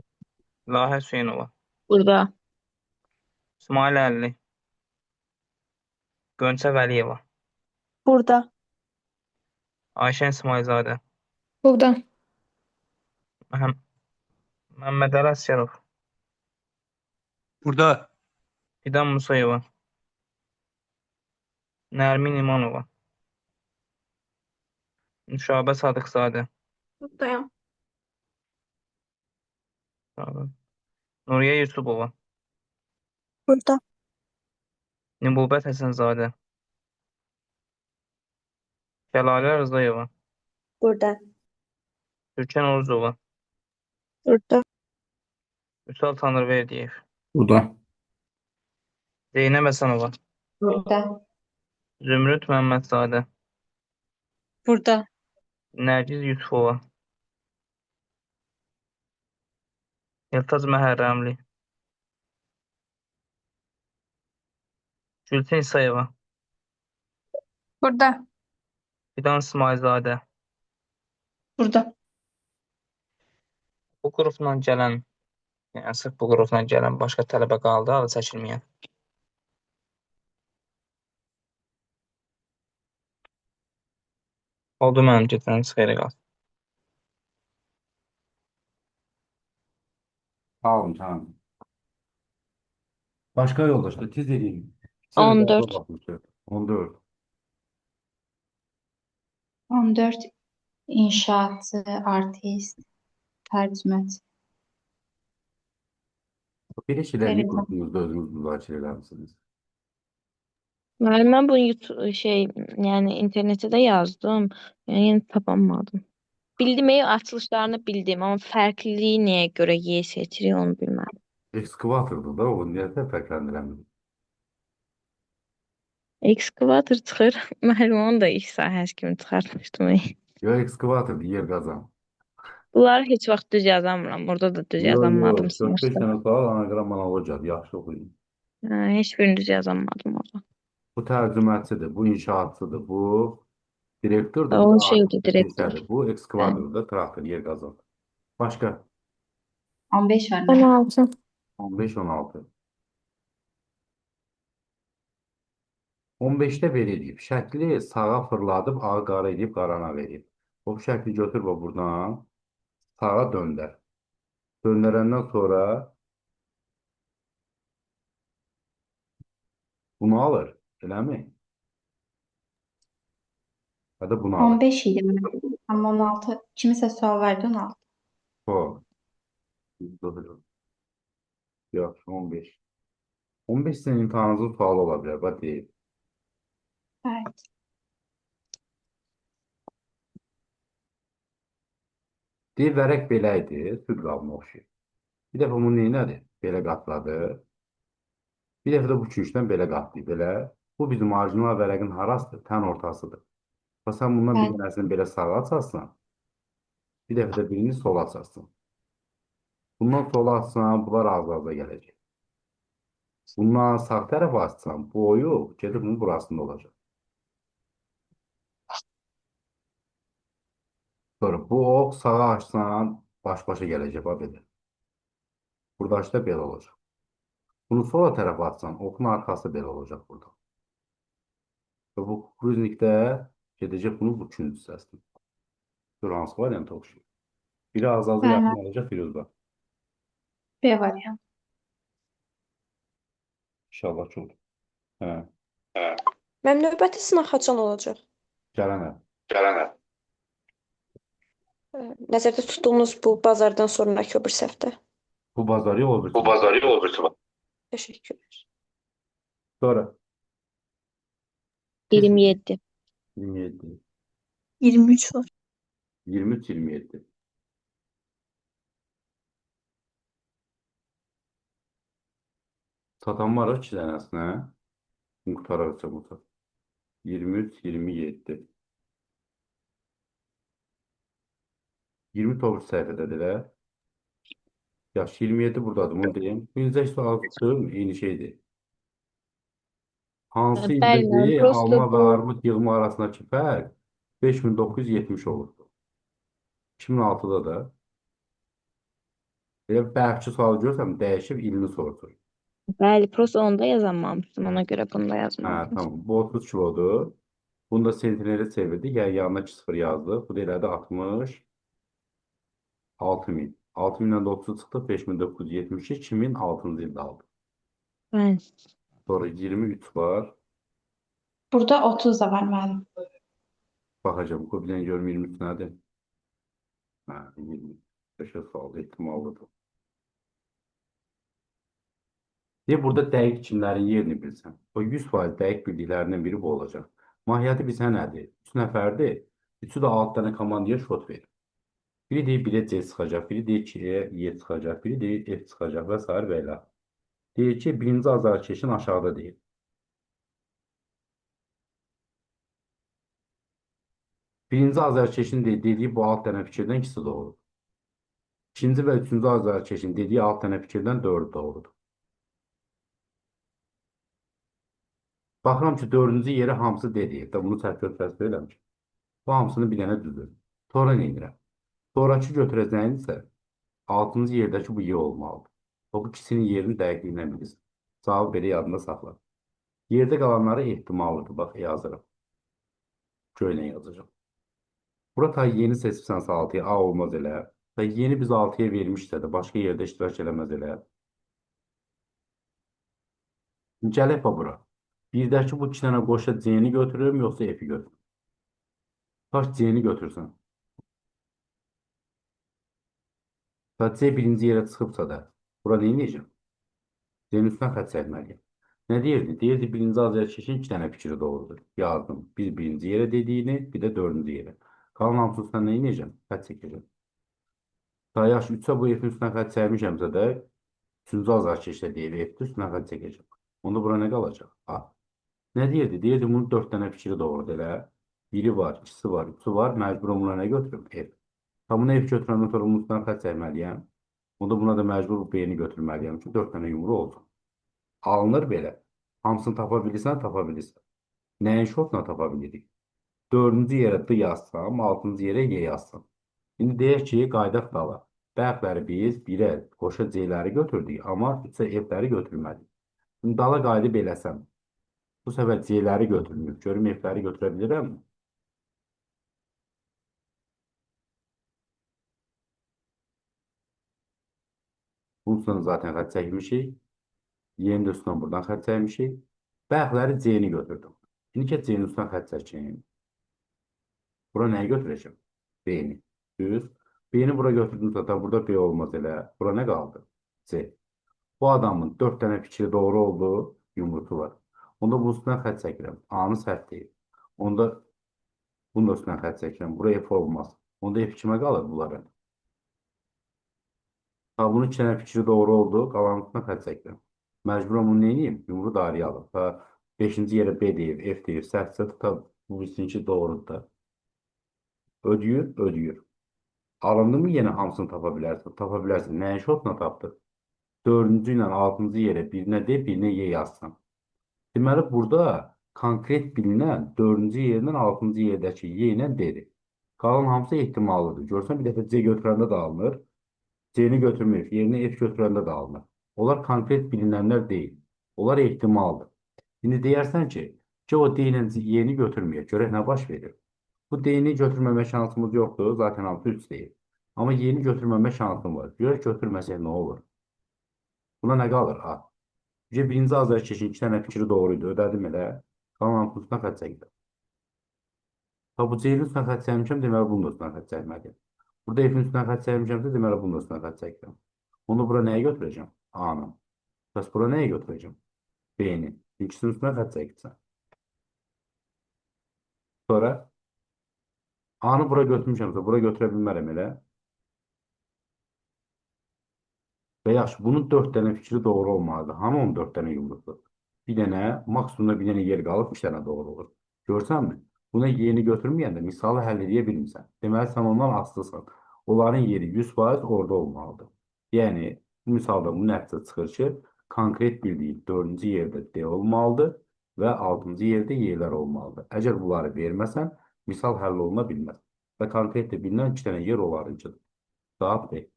İlahə Hüseynova, Burada. İsmail Əlli, Gönçə Vəliyeva, Burada. Ayşən İsmailzadə, Burada. Məhəm Məmmədəli Əsgərov, Burada. Fidan Musayeva, Nərmin İmanova, Nüşabə Sadıqzadə, Buradayam. Nuriyə Yusubova, Burada. Nübuvvət Həsənzadə, Şəlalə Rızayeva, Burada. Türkan Orucova, Burada. Vüsal Tanrıverdiyev, Burada. Zeynəb Həsənova, Burada. Zümrüd Məmmədzadə, Burada. Nərgiz Yusufova, Eltaz Məhərrəmli, Gülçin İsayeva, Burada. Fidan İsmailzadə. Burada. Bu qrupla gələn, yəni sırf bu qrupla gələn başqa tələbə qaldı, adı çəkilməyən. Oldu mənim, gecəniz xeyrə qalsın. Sağ olun Kənan. Başqa yoldaşlar, tez edin. 14. 14. 14 inşaatçı, artist, tərcüməçi. Belə şeylər niyə Verilmez. qrupunuzda özünüz müzakirə eləmisiniz? Müəllim, mən bunu YouTube şey, yəni internetdə də yazdım. Yəni yenə tapamadım. Bildim, açılışlarını bildim, amma fərqliliyi nəyə görə Y seçirik onu bilmədim. Ekskavatordur da o, niyə də fərqləndirəmir? Ekskavator çıxır. Müəllim onu da iş sahəsi kimi çıxartmışdım. Yox, ekskavatordur, yer qazan. Bunları heç vaxt düz yazamıram. Orada da düz Yox, yox, yazamadım 4-5 sınıfda. dənə sual anaqram analogiyadır, yaxşı oxuyun. Hə, heç birini düz yazamadım orada. Bu tərcüməçidir, bu inşaatçıdır, bu direktordur, bu O da şeydir, artistdir, direktor. peşədir. Bu ekskavatordur da, traktor, yer qazan. Başqa? 15 var mənim. 16. 15, 16. 15-də belə eləyib. Şəkli sağa fırladıb, ağı qara eləyib, qarana verib. O şəkli götür bax buradan, sağa döndər. Döndərəndən sonra bunu alır, eləmi? Ya da bunu alır. 15 idi mənim. Amma 16 kimisə sual verdi 16. Xoş. Yox, 15. 15 sizin imtahanınızın sualı ola bilər, bax deyim. Evet. Deyir, vərəq belə idi, süd qabına oxşayır. Bir dəfə bunu neynədi? Belə qatladı. Bir dəfə də bu küncdən belə qatlayıb, belə. Bu bizim orijinal vərəqin harasıdır? Tən ortasıdır. Və sən bundan bir Bəli. dənəsini belə sağa açarsan, bir dəfə də birini sola açarsan. Bundan sola açsan, bunlar az-aza gələcək. Bundan sağ tərəfə açsan, boyu gedib bunun burasında olacaq. Sonra bu ox sağa açsan, baş-başa gələcək, bax belə. Burada da belə olacaq. Bunu sola tərəfə atsan, oxun arxası belə olacaq burada. Və bu kukuruznikdə gedəcək bunun bu künc hissəsində. Gör hansı varianta oxşayır. Biri az-aza Bəli. yaxın olacaq, biri uzaq. B variantı. İnşallah ki olur. Hə, Mənim növbəti sınaq haçan olacaq? gələn həftə. Nəzərdə tutduğunuz bu bazardan sonrakı o bir həftə. Bu bazarı yox, o birisi. Bu bazarı yox, o birisi var. Teşekkürler. Sonra 27. 27. 23 var. 23, 27. Satan var o iki dənəsinə. Qurtararsa bu. 23, 27. 20 o bir səhifədədir elə. Yaxşı, 27 buradadır, bunu deyim. Bu incə sual tutdum, eyni şeydir. Hansı Bəli, ildə prosto alma və bu armud yığımı arasındakı fərq 5970 olurdu. 2006-da da. Elə bərkçi sualı görsəm, dəyişib ilini soruşur. Bəli, prosto onu da yazamamışdım. Ona görə bunu da Hə, yazmadım. tamam. Bu 30 kilodur. Bunu da sentinere çevirdik. Yəni yanına 2 sıfır yazdıq. Bu da elədi 66 min. 6000-dən də 30 çıxdı. 5972. 2006-cı ildə aldıq. Bəli. Sonra 23 var. Burada 30 da var müəllim. Baxacağım. Qoy bir dənə görüm 23 nədir? Hə, 23. Başa sual ehtimallıdır. Deyir, burada dəqiq kimlərin yerini bilsən. O 100% dəqiq bildiklərindən biri bu olacaq. Mahiyyəti bilsən nədir? 3 nəfərdir. Üçü də 6 dənə komandaya şot verir. Biri deyir 1-ə C çıxacaq, biri deyir 2-yə Y çıxacaq, biri deyir F çıxacaq və sair və ilə. Deyir ki, birinci azarkeşin aşağıda deyir. Birinci azarkeşin dediyi bu 6 dənə fikirdən ikisi doğrudur. İkinci və üçüncü azarkeşin dediyi 6 dənə fikirdən 4-ü doğrudur. Baxıram ki, dördüncü yeri hamısı D deyib də, bunu səhv götürəsi eləmiş. Bu hamısını bir dənə düzdür. Sonra nə edirəm? Sonrakı götürəcəyim isə altıncı yerdəki bu Y olmalıdır. O, bu ikisinin yerini dəqiqliklə bilirsən. Cavabı belə yadında saxla. Yerdə qalanları ehtimallıdır. Bax, yazıram. Göylə yazacağam. Bura ta yeni seçibsənsə 6-ya A olmaz elə. Ta yeni biz 6-ya vermişsə də başqa yerdə iştirak eləməz elə. Gələk bax bura. Birdəki bu iki dənə qoşa C-ni götürürüm, yoxsa F-i götürürüm? Kaç C-ni götürsən. Ta C birinci yerə çıxıbsa da, bura nə edəcəm? C-nin üstünə xətt çəkməliyəm. Nə deyirdi? Deyirdi, birinci azarkeşin iki dənə fikri doğrudur. Yazdım. Bir birinci yerə dediyini, bir də dördüncü yerə. Qalan hamısının üstünə nə edəcəm? Xətt çəkəcəm. Ta yaş 3-ə bu F-in üstünə xətt çəkmişəmsə də, üçüncü azarkeşdə deyir, F-dir, üstünə xətt çəkəcəm. Onda bura nə qalacaq? A. Nə deyirdi? Deyirdi, bunun 4 dənə fikri doğrudur elə. Biri var, ikisi var, üçü var. Məcburum buna nə götürüm? F. Tam bunu F götürəndən sonra bunun üstünə xətt çəkməliyəm. Onda buna da məcbur B-ni götürməliyəm ki, 4 dənə yumru olsun. Alınır belə. Hamısını tapa bilirsən, tapa bilirsən. Nəyin şotla tapa bilirik? Dördüncü yerə D yazsam, altıncı yerə Y yazsam. İndi deyək ki, qayıdaq dala. Bəxtləri biz 1-ə qoşa C-ləri götürdük, amma 3-ə F-ləri götürmədik. İndi dala qayıdıb eləsəm, bu səfər C-ləri götürməyib. Görüm F-ləri götürə bilirəmmi? Bunun üstündən zaten xətt çəkmişik. Y-nin də üstündən buradan xətt çəkmişik. Bəxtləri C-ni götürdüm. İndi ki, C-nin üstündən xətt çəkeyim. Bura nəyi götürəcəm? B-ni. Düz. B-ni bura götürdüm zaten. Burada B olmaz elə. Bura nə qaldı? C. Bu adamın 4 dənə fikri doğru oldu. Yumrutu var. Onda bunun üstündən xətt çəkirəm. A-nı səhv deyil. Onda bunun da üstündən xətt çəkirəm. Bura F olmaz. Onda F kimə qalır bunların? Ha, bunun iki dənə fikri doğru oldu. Qalanın üstünə xətt çəkirəm. Məcburam bunu nə edeyim? Yumru dairəyə alım. Ha, 5-ci yerə B deyib, F deyib, səhvsə tuta bu bilsin ki, doğrudur da. Ödəyir, ödəyir. Alındı mı yenə hamısını tapa bilərsən. Tapa bilərsən. Nəyin şotla tapdıq? 4-cü ilə 6-cı yerə birinə D, birinə Y yazsam. Deməli, burada konkret bilinən 4-cü yerlə 6-cı yerdəki Y ilə D-dir. Qalan hamısı ehtimallıdır. Görsən, bir dəfə C götürəndə də alınır. C-ni götürməyib, yerinə F götürəndə də alınır. Onlar konkret bilinənlər deyil. Onlar ehtimaldır. İndi deyərsən ki, o D ilə Y-ni götürməyək. Görək nə baş verir. Bu D-ni götürməmə şansımız yoxdur. Zaten hamısı 3 deyil. Amma Y-ni götürməmə şansım var. Görək götürməsək nə olur? Buna nə qalır? A. Çünki birinci azarkeşin iki dənə fikri doğru idi. Ödədim elə. Qalan hamısının üstünə xətt çəkdim. Ha, bu C-nin üstünə xətt çəkmişəm, deməli bunun da üstünə xətt çəkməliyəm. Burada F-in üstünə xətt çəkmişəmsə, deməli bunun da üstünə xətt çəkirəm. Bunu bura nəyə götürəcəm? A-nı. Bəs bura nəyə götürəcəm? B-ni. İkisinin üstünə xətt çəkirsən. Sonra A-nı bura götürmüşəmsə, bura götürə bilmərəm elə. Və yaxşı, bunun 4 dənə fikri doğru olmalıdır. Hanı onun 4 dənə yumrusu? Bir dənə, maksimumda bir dənə yer qalıb, 2 dənə doğru olur. Görsənmi? Buna yeni götürməyəndə misalı həll edə bilmirsən. Deməli, sən ondan asılısan. Onların yeri 100% orada olmalıdır. Yəni, bu misalda bu nəticə çıxır ki, konkret bildiyin 4-cü yerdə D olmalıdır və 6-cı yerdə Y'lər olmalıdır. Əgər bunları verməsən, misal həll oluna bilməz. Və konkret də bilinən 2 dənə yer onlarınkidir. Cavab D.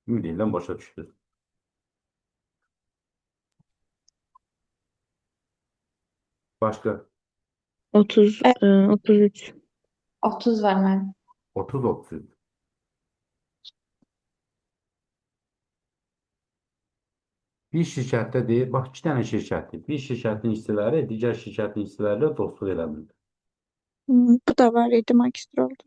Ümid edirəm başa düşdünüz. Başqa? 30, 33. 30 var mənim. 30-33. Bir şirkətdə deyir, bax 2 dənə şirkətdir. Bir şirkətin işçiləri digər şirkətin işçiləri ilə dostluq eləmir. Bu da var idi magistr oldu.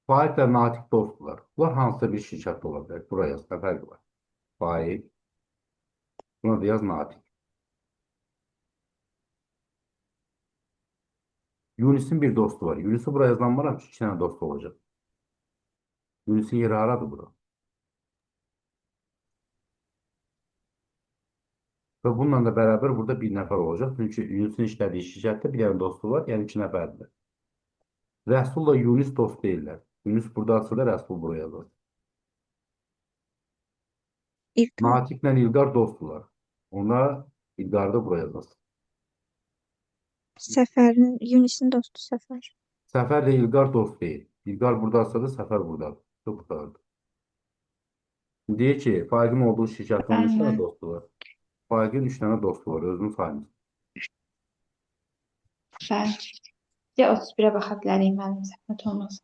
Faiqlə Natiq dostdular. Bunlar hansısa bir şirkətdə ola bilər. Buraya yaz, nə fərqi var? Faiq. Buna da yaz Natiq. Yunus'un bir dostu var. Yunus'u buraya yazmaram ki, 2 dənə dostu olacaq. Yunus'un yeri haradır bura? Və bununla da beraber burada bir nəfər olacaq. Çünki Yunus'un işlədiyi şirkətdə bir dənə dostu var, yəni 2 nəfərdir. Rəsulla Yunus dost deyirlər. Yunus buradadırsa da Rəsul buraya yazır. İlqar. Natiqlə İlqar dostdular. Onlar İlqarı da buraya yazır. Səfərin, Yunisin dostu Səfər. Səfərlə İlqar dost deyil. İlqar buradadırsa da Səfər buradadır. Çox qurtardı. Deyir ki, Faiqin olduğu şirkətdə onun 3 dənə dostu var. Faiqin 3 dənə dostu var. Özünü saymır. Bəli. Bir də 31-ə baxa bilərik müəllim, zəhmət olmasa.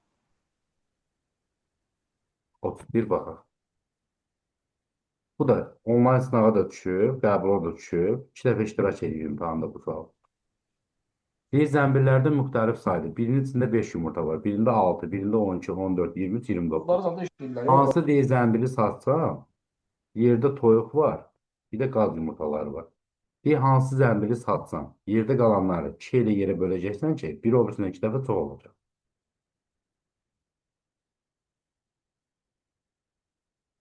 31 baxaq. Bu da onlayn sınağa da düşüb, qəbula da düşüb. 2 dəfə iştirak edib imtahanda bu sual. Deyir, zəmbillərdə müxtəlif saydır. Birinin içində 5 yumurta var, birində 6, birində 12, 14, 23, 29. Bunları zaten işləyirlər. Hansı deyir zəmbili satsam, yerdə toyuq var, bir də qaz yumurtaları var. Deyir, hansı zəmbili satsam, yerdə qalanları 2 ilə yerə böləcəksən ki, biri o birisindən 2 dəfə çox olacaq.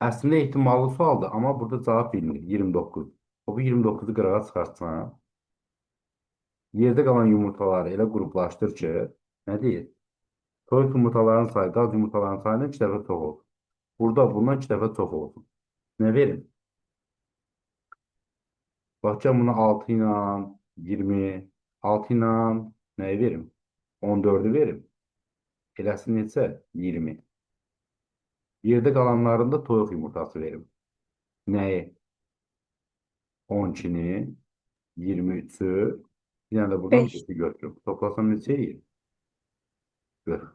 Əslində ehtimallı sualdır, amma burada cavab bilinir. 29. O bu 29-u qırağa çıxartsan, yerdə qalan yumurtaları elə qruplaşdır ki, nə deyir? Toyuq yumurtalarının sayı qaz yumurtalarının sayından 2 dəfə çox olsun. Burada bundan 2 dəfə çox olsun. Nə verim? Baxacağım buna 6 ilə 20, 6 ilə nəyi verim? 14-ü verim. Eləsin neçə? 20. Yerdə qalanlarında da toyuq yumurtası verim. Nəyi? 12-ni, 23-ü, bir dənə də buradan 5. 5-i götürüm. Toplasam neçə eləyir? 40.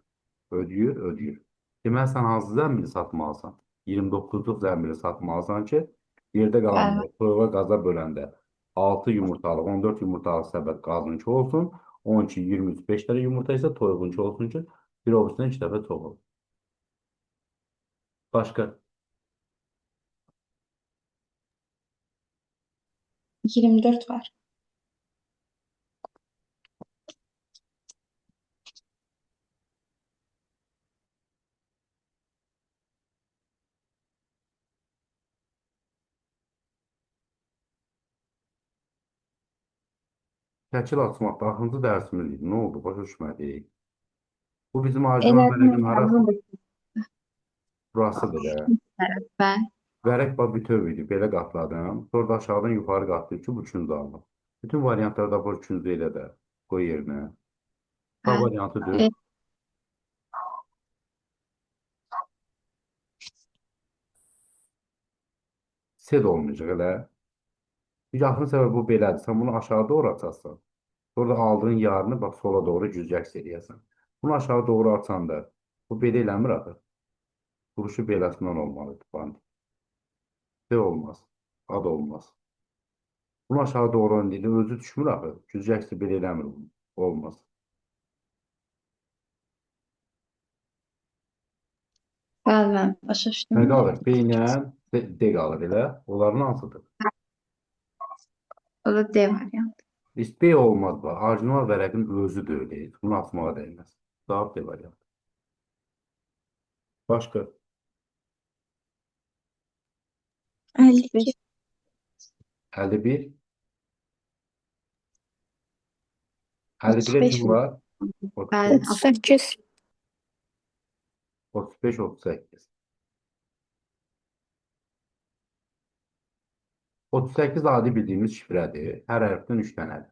Ödəyir, ödəyir. Deməli, sən hansı zəmbili satmalısan? 29-luq zəmbili satmalısan ki, yerdə qalanları toyuğa qaza böləndə 6 yumurtalıq, 14 yumurtalıq səbət qazınki olsun, 12, 23, 5 dənə yumurta isə toyuğunki olsun ki, bir o birisindən 2 dəfə çox olsun. Başqa? 24 var. Şəkil açmaq da axırıncı dərsimiz idi. Nə oldu? Başa düşmədik. Bu bizim orijinal Elə vərəqin harası? Burasıdır da. Bəli. Vərəq bax bütöv idi. Belə qatladım. Sonra da aşağıdan yuxarı qatlayıb ki, bu üçüncü alınır. Bütün variantlarda bu üçüncü elə də qoy yerinə. A Bəli. variantıdır. C də olmayacaq elə. Çünki axırıncı səbəb bu belədir. Sən bunu aşağı doğru açarsan. Sonra da aldığın yarını bax sola doğru güzgəks eləyəsən. Bunu aşağı doğru açanda bu belə eləmir axı. Duruşu beləsindən olmalıdır. Band. C olmaz. A da olmaz. Bunu aşağı doğru indi özü düşmür axı. Güzgəksi belə eləmir bunu. Olmaz. Bəli, mən başa düşdüm. Nə qalır? B ilə D qalır elə. Onların hansıdır? O da D variantı. Heç B olmaz bax. Orijinal vərəqin özü də öyle. Bunu atmağa dəyməz. Cavab D variantı. Başqa? 52. 51. 51'e kim 35 var? Bəli, 38. 35, 38. 38 adi bildiyimiz şifrədir. Hər hərfdən 3 dənədir.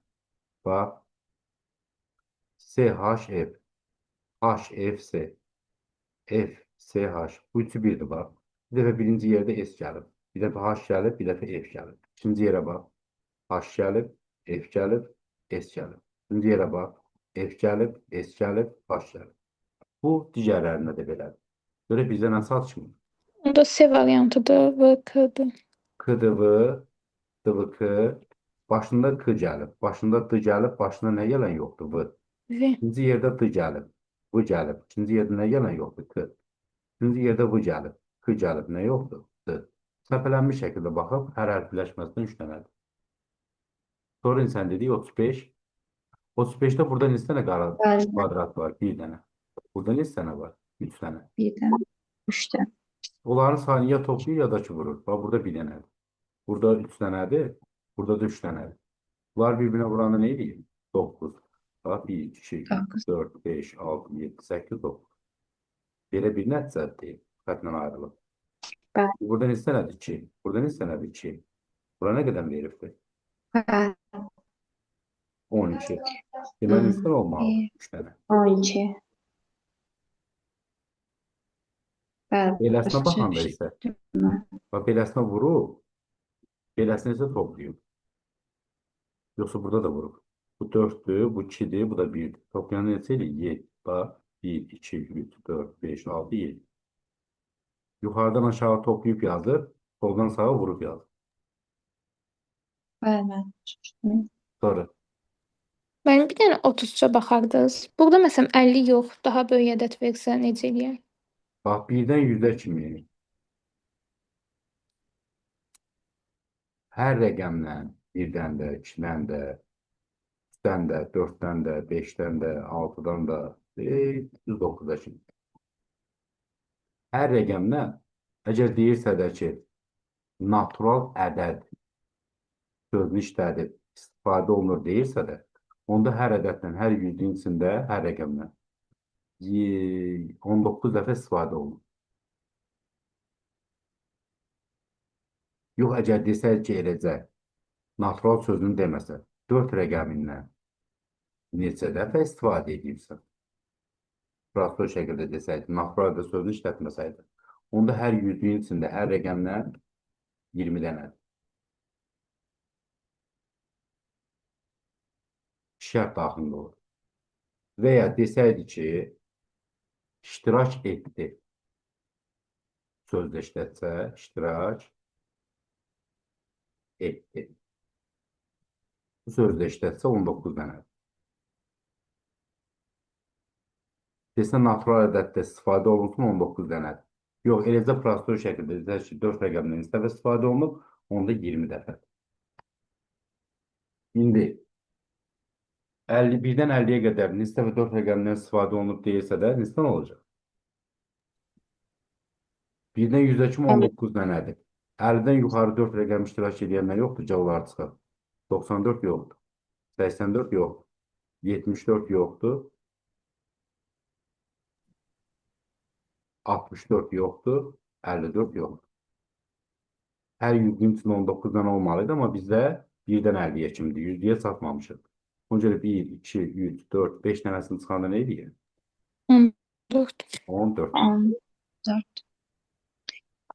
Bax. S, H, F. H, F, S. F, S, H. Bu üçü birdir bax. Bir dəfə birinci yerdə S gəlib. Bir dəfə H gəlib, bir dəfə F gəlib. İkinci yerə bax. H gəlib, F gəlib, S gəlib. Üçüncü yerə bax. F gəlib, S gəlib, H gəlib. Bu digərlərində də belədir. Görək bizdə nə çatışmır? Onda C variantıdır. V, K-dır. K, D, V, D, V, K. Başında K gəlib, başında D gəlib, başında nə gələn yoxdur? V. V. İkinci yerdə D gəlib, V gəlib. İkinci yerdə nə gələn yoxdur? K. Üçüncü yerdə V gəlib, K gəlib, nə yoxdur? D. Səpələnmiş şəkildə baxıb hər hərf birləşməsindən 3 dənədir. Sonra insan dedik 35. 35-də burada neçə dənə kvadrat var? Bir dənə. Burada neçə dənə var? 3 dənə. Bir dənə. 3 dənə. Onların sayını ya toplayır ya da ki vurur. Bax, burada bir dənədir. Burada 3 dənədir. Burada da 3 dənədir. Bunlar bir-birinə vuranda nə eləyir? 9. Bax, 1, 2, 3, 9. 4, 5, 6, 7, 8, 9. Belə bir nəticədir. Xətlə ayrılıb. Bəli. Burada neçə dənədir? 2. Burada neçə dənədir? 2. Bura nə qədər veribdir? Bəli. 12. Deməli, neçə dənə olmalıdır? 1, 3 dənə. 12. Bəli, Beləsinə başa baxanda isə, düşdüm. bax, beləsinə vurub, beləsinə isə toplayıb. Yoxsa burada da vurub. Bu 4-dür, bu 2-dir, bu da 1-dir. Toplayanda neçə eləyir? 7. Bax, 1, 2, 3, 4, 5, 6, 7. Yuxarıdan aşağı toplayıb yazır, soldan sağa vurub yazır. Bəli, mən başa düşdüm. Sonra Mənim bir dənə 33-ə baxardınız. Burada məsələn 50 yox, daha böyük ədəd versə necə eləyək? Bax, 1-dən 100-ə kimi hər rəqəmdən, 1-dən də, 2-dən də, 3-dən də, 4-dən də, 5-dən də, 6-dan da, 109-a kimi. Hər rəqəmdən, əgər deyirsə də ki, natural ədəd sözünü işlədib, istifadə olunur deyirsə də, onda hər ədəddən, hər yüzlüyün içində, hər rəqəmdən 19 dəfə istifadə olunur. Yox, əgər desək ki, eləcə, natural sözünü deməsə, 4 rəqəmindən neçə dəfə istifadə edibsə, prosto şəkildə desəydi, natural ədəd sözünü işlətməsəydi, onda hər yüzlüyün içində hər rəqəmdən 20 dənədir. Şərt daxilində olur. Və ya desəydi ki, iştirak etdi. Sözdə işlətsə, iştirak etdi. Bu sözdə işlətsə 19 dənədir. Desə natural ədəddə istifadə olunsun 19 dənədir. Yox, eləcə prosto şəkildə desək ki, 4 rəqəmdən neçə dəfə istifadə olunub, onda 20 dəfədir. İndi 51-dən 50-yə qədər neçə dəfə 4 rəqəmdən istifadə olunub deyilsə də neçə dənə olacaq? 1-dən 100-ə kimi 19 dənədir. 50-dən yuxarı 4 rəqəm iştirak edənlər yoxdur, cavablar çıxır. 94 yoxdur. 84 yoxdur. 74 yoxdur. 64 yoxdur. 54 yoxdur. Hər yüzlüyün içində 19 dənə olmalıydı, amma bizdə 1-dən 50-yə kimidir. Yüzlüyə çatmamışıq. Ona görə 1, 2, 3, 4, 5 dənəsini çıxanda nə eləyir? 14. 14. 14.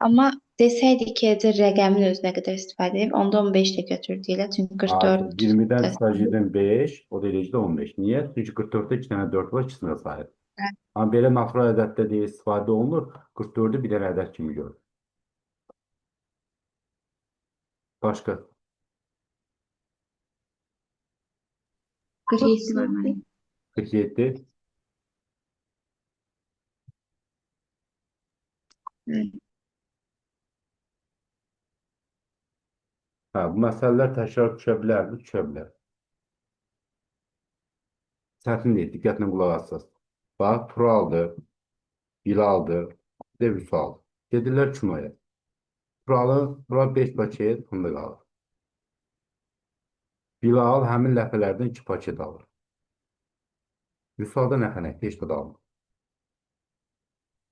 Amma desəydi ki, eləcə rəqəmin özünə qədər istifadə edib, onda 15 də götürdü elə. Çünki 44 20-dən çıxacaqdın 5, o da eləyəcək 15. Niyə? Çünki 44-də 2 dənə 4 var, ikisini də sayır. Bəli. Amma belə natural ədəddə deyə istifadə olunur, 44-ü bir dənə ədəd kimi görür. Başqa? 47 var mənim. 47. Hı. Hə, bu məsələlər təkrar düşə bilərmi? Düşə bilər. Çətin deyil, diqqətlə qulaq assaz. Bax, Turaldır, Bilaldır, bir də Vüsaldır. Gedirlər kinoya. Tural 5 paket fındıq alır. Bilal həmin ləpələrdən 2 paket alır. Vüsal da nə xənək, heç də almır.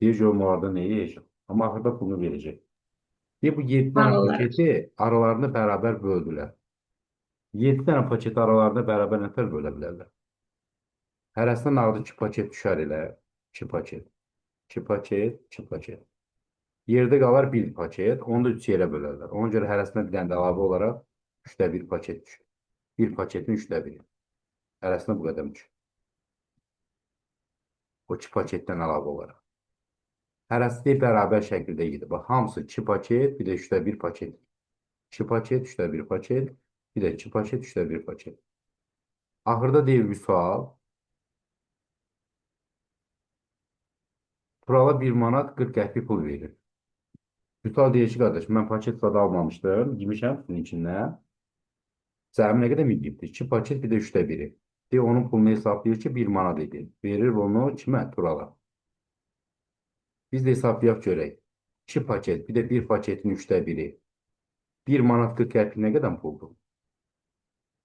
Deyir, görüm onlarda nə yeyəcəm. Amma axırda pulunu verəcək. Deyir, bu 7 dənə paketi aralarında bərabər böldülər. 7 dənə paketi aralarında bərabər nətər bölə bilərlər? Hərəsinə nağdı 2 paket düşər elə. 2 paket. 2 paket, 2 paket. Yerdə qalar 1 paket, onu da 3 yerə bölərlər. Ona görə hərəsinə bir dənə də əlavə olaraq 3də 1 paket düşür. Bir paketin 3də 1-i. Hərəsinə bu qədər düşür. O 2 paketdən əlavə olaraq. Hərəsi deyir, bərabər şəkildə gedir. Bax, hamısı 2 paket, bir də 3də 1 paket. 2 paket, 3də 1 paket, bir də 2 paket, 3də 1 paket. Axırda deyir Vüsal, Turala 1 manat 40 qəpik pul verir. Vüsal deyir ki, qardaş, mən paket zad almamışdım, yemişəm bunun içindən. Cəmi nə qədər yeyibdir? 2 paket, bir də 3də 1-i. Deyir, onun pulunu hesablayır ki, 1 manat edir. Verir onu kimə? Turala. Biz də hesablayaq görək. 2 paket, bir də 1 paketin 3də 1-i. 1 manat 40 qəpik nə qədər puldur?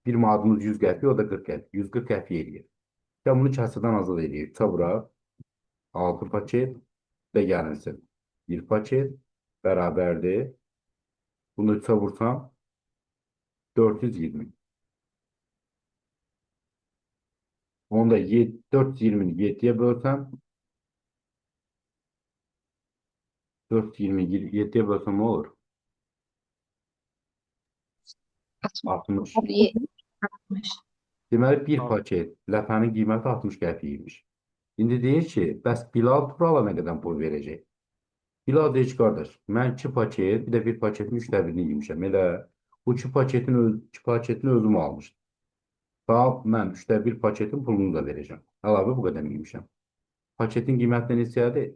1 manatımız 100 qəpik, o da 40 qəpik. 140 qəpik eləyir. Ya bunu kasıdan azad eləyir. 3-ə vuraq. 6 paket də gəlinsin. 1 paket bərabərdir. Bunu 3-ə vursam 420. Onu da 420-ni 7-yə bölsəm 420 7-yə bölsəm nə olur? 60. 60. Deməli, bir paket ləpənin qiyməti 60 qəpik imiş. İndi deyir ki, bəs Bilal Turala nə qədər pul verəcək? Bilal deyir ki, qardaş, mən 2 paket, bir də bir paketin 3də 1-ini yemişəm. Elə bu 2 paketin, 2 paketini özüm almışdım. Daha mən 3də 1 paketin pulunu da verəcəm. Əlavə bu qədər yemişəm. Paketin qiyməti neçədir?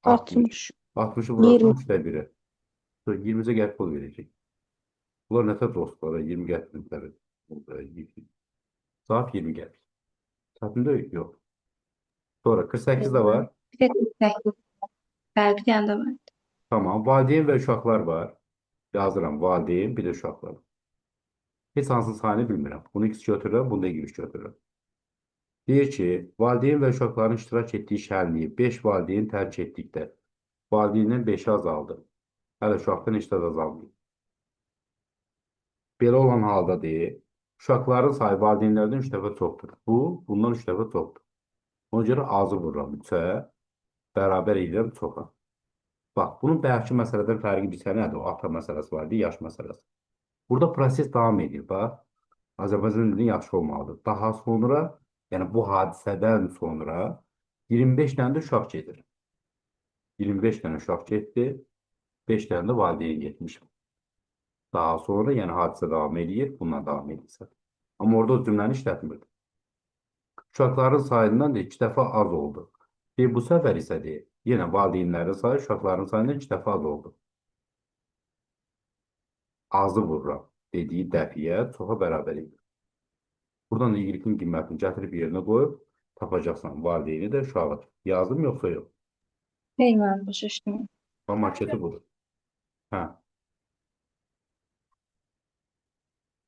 60. 60-ı vurarsan 20. 3də 1-ə. Sonra 20-cə qəpik pul verəcək. Bunlar nətər dostlar, 20 qəpik nətər? Saat 20 qəpik. Çətin deyil, yox. Sonra 48 də var. Bir də 48. Bəli, bir dənə də var. Tamam. Valideyn və uşaqlar var. Yazıram. Valideyn, bir də uşaqlar. Heç hansının sayını bilmirəm. Bunu X götürürəm, bunu da Y götürürəm. Deyir ki, valideyn və uşaqların iştirak etdiyi şənliyi 5 valideyn tərk etdikdə valideyndən 5-i azaldı. Hələ uşaqdan heç də azalmayıb. Belə olan halda deyir, uşaqların sayı valideynlərdən 3 dəfə çoxdur. Bu, bundan 3 dəfə çoxdur. Ona görə azı vururam 3-ə, bərabər edirəm çoxa. Bax, bunun bayaqki məsələdən fərqi bir nədir? O ata məsələsi var idi, yaş məsələsi. Burada proses davam edir, bax. Azərbaycan dilinin yaxşı olmalıdır. Daha sonra, yəni bu hadisədən sonra 25 dənə də uşaq gedir. 25 dənə uşaq getdi, 5 dənə də valideyn getmiş. Daha sonra, yəni hadisə davam edir, bununla davam edirsə. Amma orada o cümləni işlətmirdi. Uşaqların sayından da 2 dəfə az oldu. Deyir, bu səfər isə deyir, yenə valideynlərin sayı uşaqların sayından 2 dəfə az oldu. Azı vururam dediyi dəfiyə çoxa bərabər edir. Buradan da y-in qiymətini gətirib yerinə qoyub tapacaqsan valideyni də uşağı da. Yazdım yoxsa yox? Xeyr, müəllim, başa düşdüm. Bax, maketi budur. Hə.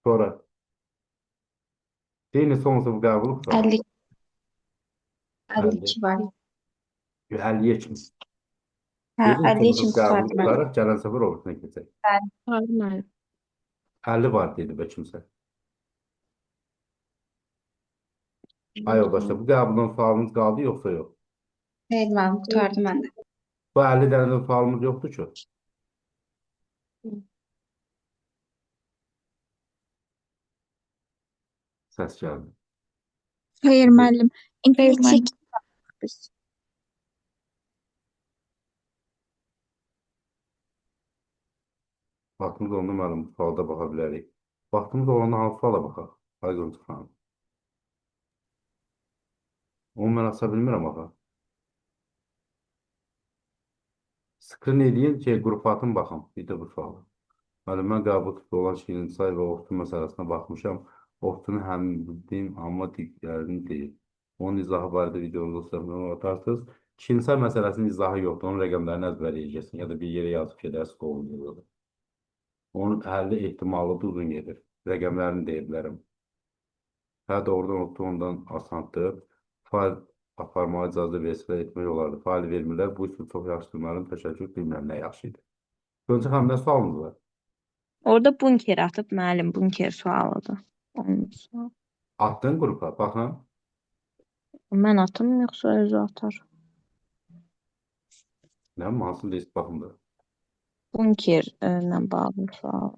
Sonra deyin heç olmasa bu qəbulu qutaraq. 50 52 var. 50-yə kimi. Hə, Deyin heç 50 olmasa üçün bu qəbulu qurtardı müəllim. qutaraq gələn səfər o birisine keçək. Bəli. Qurtardı müəllim. 50 var dedi bə kimsə. Ay yoldaşlar, bu qəbuldan sualınız qaldı yoxsa yox? Xeyr, müəllim, qurtardı məndə. Bu 50 dənə də sualımız yoxdur ki. Səs gəldi. Xeyr müəllim. İndi Xeyr neçə müəllim. biz? Vaxtımız olanda müəllim bu sualda baxa bilərik. Vaxtımız olanda hansı suala baxaq? Ay Qonca xanım. Onu mən aça bilmirəm axı. Screen eləyin ki, qrupa atın baxın. Bir də bu sualı. Müəllim, mən qəbul tipli olan şiirinsay və oxtu məsələsinə baxmışam. Oxtunu həm bildim, amma digərini deyil. Onun izahı barədə videonuzda səhvə atarsınız. Şiirinsay məsələsinin izahı yoxdur. Onun rəqəmlərini əzbərləyəcəksin. Ya da bir yerə yazıb gedərsin, qovulur. Onun həlli ehtimalı da uzun gedir. Rəqəmlərini deyə bilərəm. Hə, doğrudan oxtu ondan asandır. Fayl aparmağa icazə versələr etmək olardı. Fayl vermirlər. Bu üsul çox yaxşıdır müəllim. Təşəkkür. Bilmirəm nə yaxşı idi. Qönçə xanım, nə sualınız var? Orada bunker atıb müəllim, bunker sualıdır. Onun sualı. Atdın qrupa, baxın. Mən atım yoxsa özü atar? Nə bilim, hansı list baxım da. Bunkerlə bağlı sual.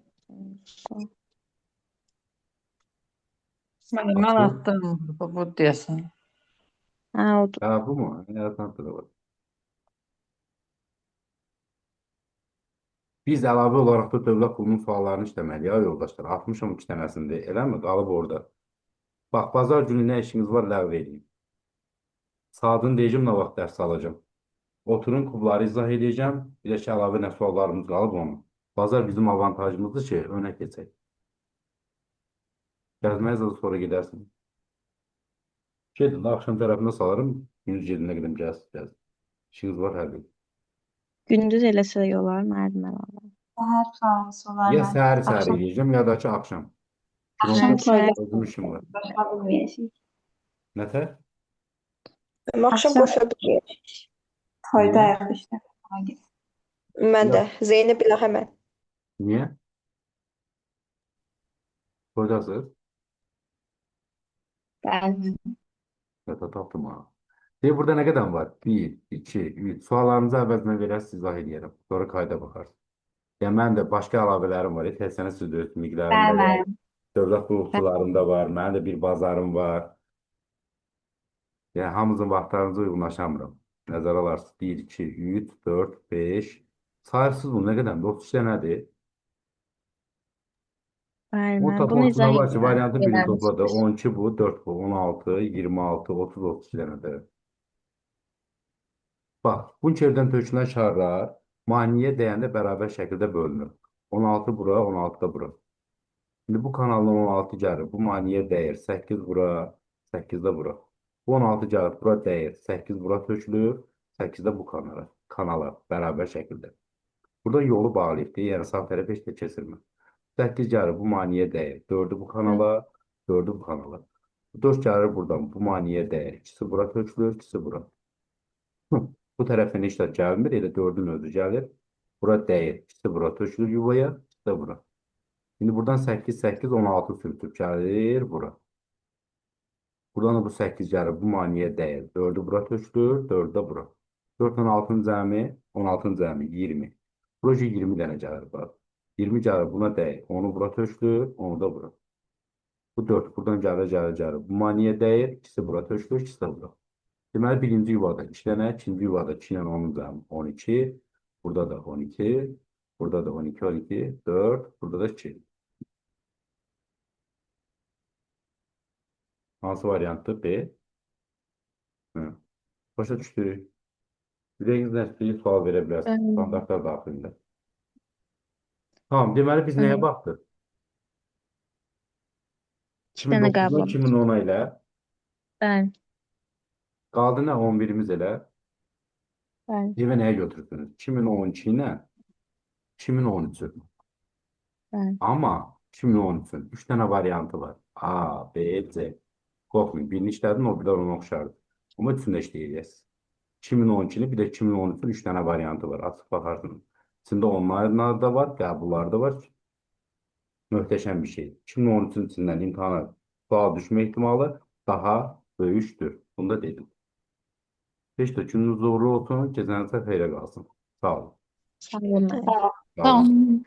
Müəllim, mən Atdı. attım qrupa, bu deyəsən. Hə, odur. Hə, bu mu? Nə da var. Biz əlavə olaraq da dövlət qurumunun suallarını işləməliyik, ya yoldaşlar. 60 2 dənəsində, eləmi? Qalıb orada. Bax, bazar günü nə işiniz var, ləğv edin. Saatını deyəcəm, nə vaxt dərs alacağım. Oturun, kubları izah edəcəm. Bir də ki, əlavə nə suallarımız qalıb onu. Bazar bizim avantajımızdır ki, önə keçək. Gəzməyə zada sonra gedərsin. Gedin, axşam tərəfində salarım. Gündüz gedənə qədər gəz, gəz. İşiniz var hər gün. Gündüz eləsə də olar, müəllim əlavə. Səhər sualısı olar Ya müəllim. səhər-səhər Axşam, eləyəcəm, ya da ki, axşam. axşam Günorta toyda özüm işim var. qoşa bilməyəcəyik. Nətər? Axşam Axşam qoşa bilməyəcək. toydayıq işte. Ona görə. Mən də. Yox. Zeynəb ilə həmən. Niyə? Toydasınız? Bəli. Nətər tapdım ha. Deyir, burada nə qədər var? 1, 2, 3. Suallarınızı əvəzinə verərsiz, izah eləyərəm. Sonra kayda baxarsınız. Yəni, mənim də başqa əlavələrim var. Heç sənə siz də miqlərim də Bəli, var. müəllim. Dövlət qulluqçularım da var. Mənim də bir bazarım var. Yəni, hamımızın vaxtlarınıza uyğunlaşamıram. Nəzərə alarsınız. 1, 2, 3, 4, 5. Sayırsınız bu nə qədərdir? 32 dənədir. Bəli, 10 müəllim. tapmaq Bunu üçün izah nə var ki, edirəm. variantın birini topladı. Eləmişdir. 12 bu, 4 bu, 16, 26, 30, 32 dənədir. Bax, bunkerdən tökülən şarlar maneəyə dəyəndə bərabər şəkildə bölünür. 16 bura, 16 da bura. İndi bu kanaldan 16 gəlir, bu maneəyə dəyir. 8 bura, 8 də bura. Bu 16 gəlir, bura dəyir. 8 bura tökülür, 8 də bu kanala bərabər şəkildə. Burada yolu bağlayıb, yəni sağ tərəf heç də keçirmir. 8 gəlir, bu maneəyə dəyir. 4-ü bu kanala, 4-ü bu kanala. 4 gəlir buradan, bu maneəyə dəyir. İkisi bura tökülür, ikisi bura. Bu tərəfdən heç də gəlmir, elə 4-ün özü gəlir. Bura dəyir. İkisi bura tökülür yuvaya, ikisi də bura. İndi buradan 8, 8, 16 sürtüb gəlir bura. Buradan da bu 8 gəlir, bu maneəyə dəyir. 4-ü bura tökülür, 4-ü də bura. 4 ilə 6-nın cəmi, 16-nın cəmi 20. Bura 20 dənə gəlir bax. 20 gəlir, buna dəyir. Onu bura tökülür, onu da bura. Bu 4 buradan gəlir, gəlir, gəlir. Bu maneəyə dəyir, ikisi bura tökülür, ikisi də bura. Deməli, birinci yuvada 2 dənə, ikinci yuvada 2 ilə 10-un cəmi 12, burada da 12, burada da 12, 12, 4, burada da 2. Hansı variantdır? B. Hı. Başa düşdük. Ürəyiniz nə istəyir, sual verə bilərsiniz. Bəli. Standartlar daxilində. Tamam, deməli biz nəyə Bəli. baxdıq? İki dənə 2009-dan qəbul. 2010-a ilə Bəli, qaldı nə 11-imiz elə. bəli. Evə nəyə götürdünüz? 2012 ilə 2013-ü. Bəli. Amma 2013-ün 3 dənə variantı var. A, B, C. Qorxmayın, birini işlədin, o birlər ona oxşardır. Amma üçünü də işləyəcəksiniz. 2012-ni, bir də 2013-ün 3 dənə variantı var. Açıb baxarsınız. İçində onlinelar da var, qəbullar da var. Möhtəşəm bir şey. 2013-ün içindən imtahana sual düşmə ehtimalı daha böyükdür. Bunu da dedim. Heç də gününüz uğurlu olsun, gecənizə xeyrə qalsın. Sağ olun. Sağ olun müəllim. Sağ Sağ olun. olun.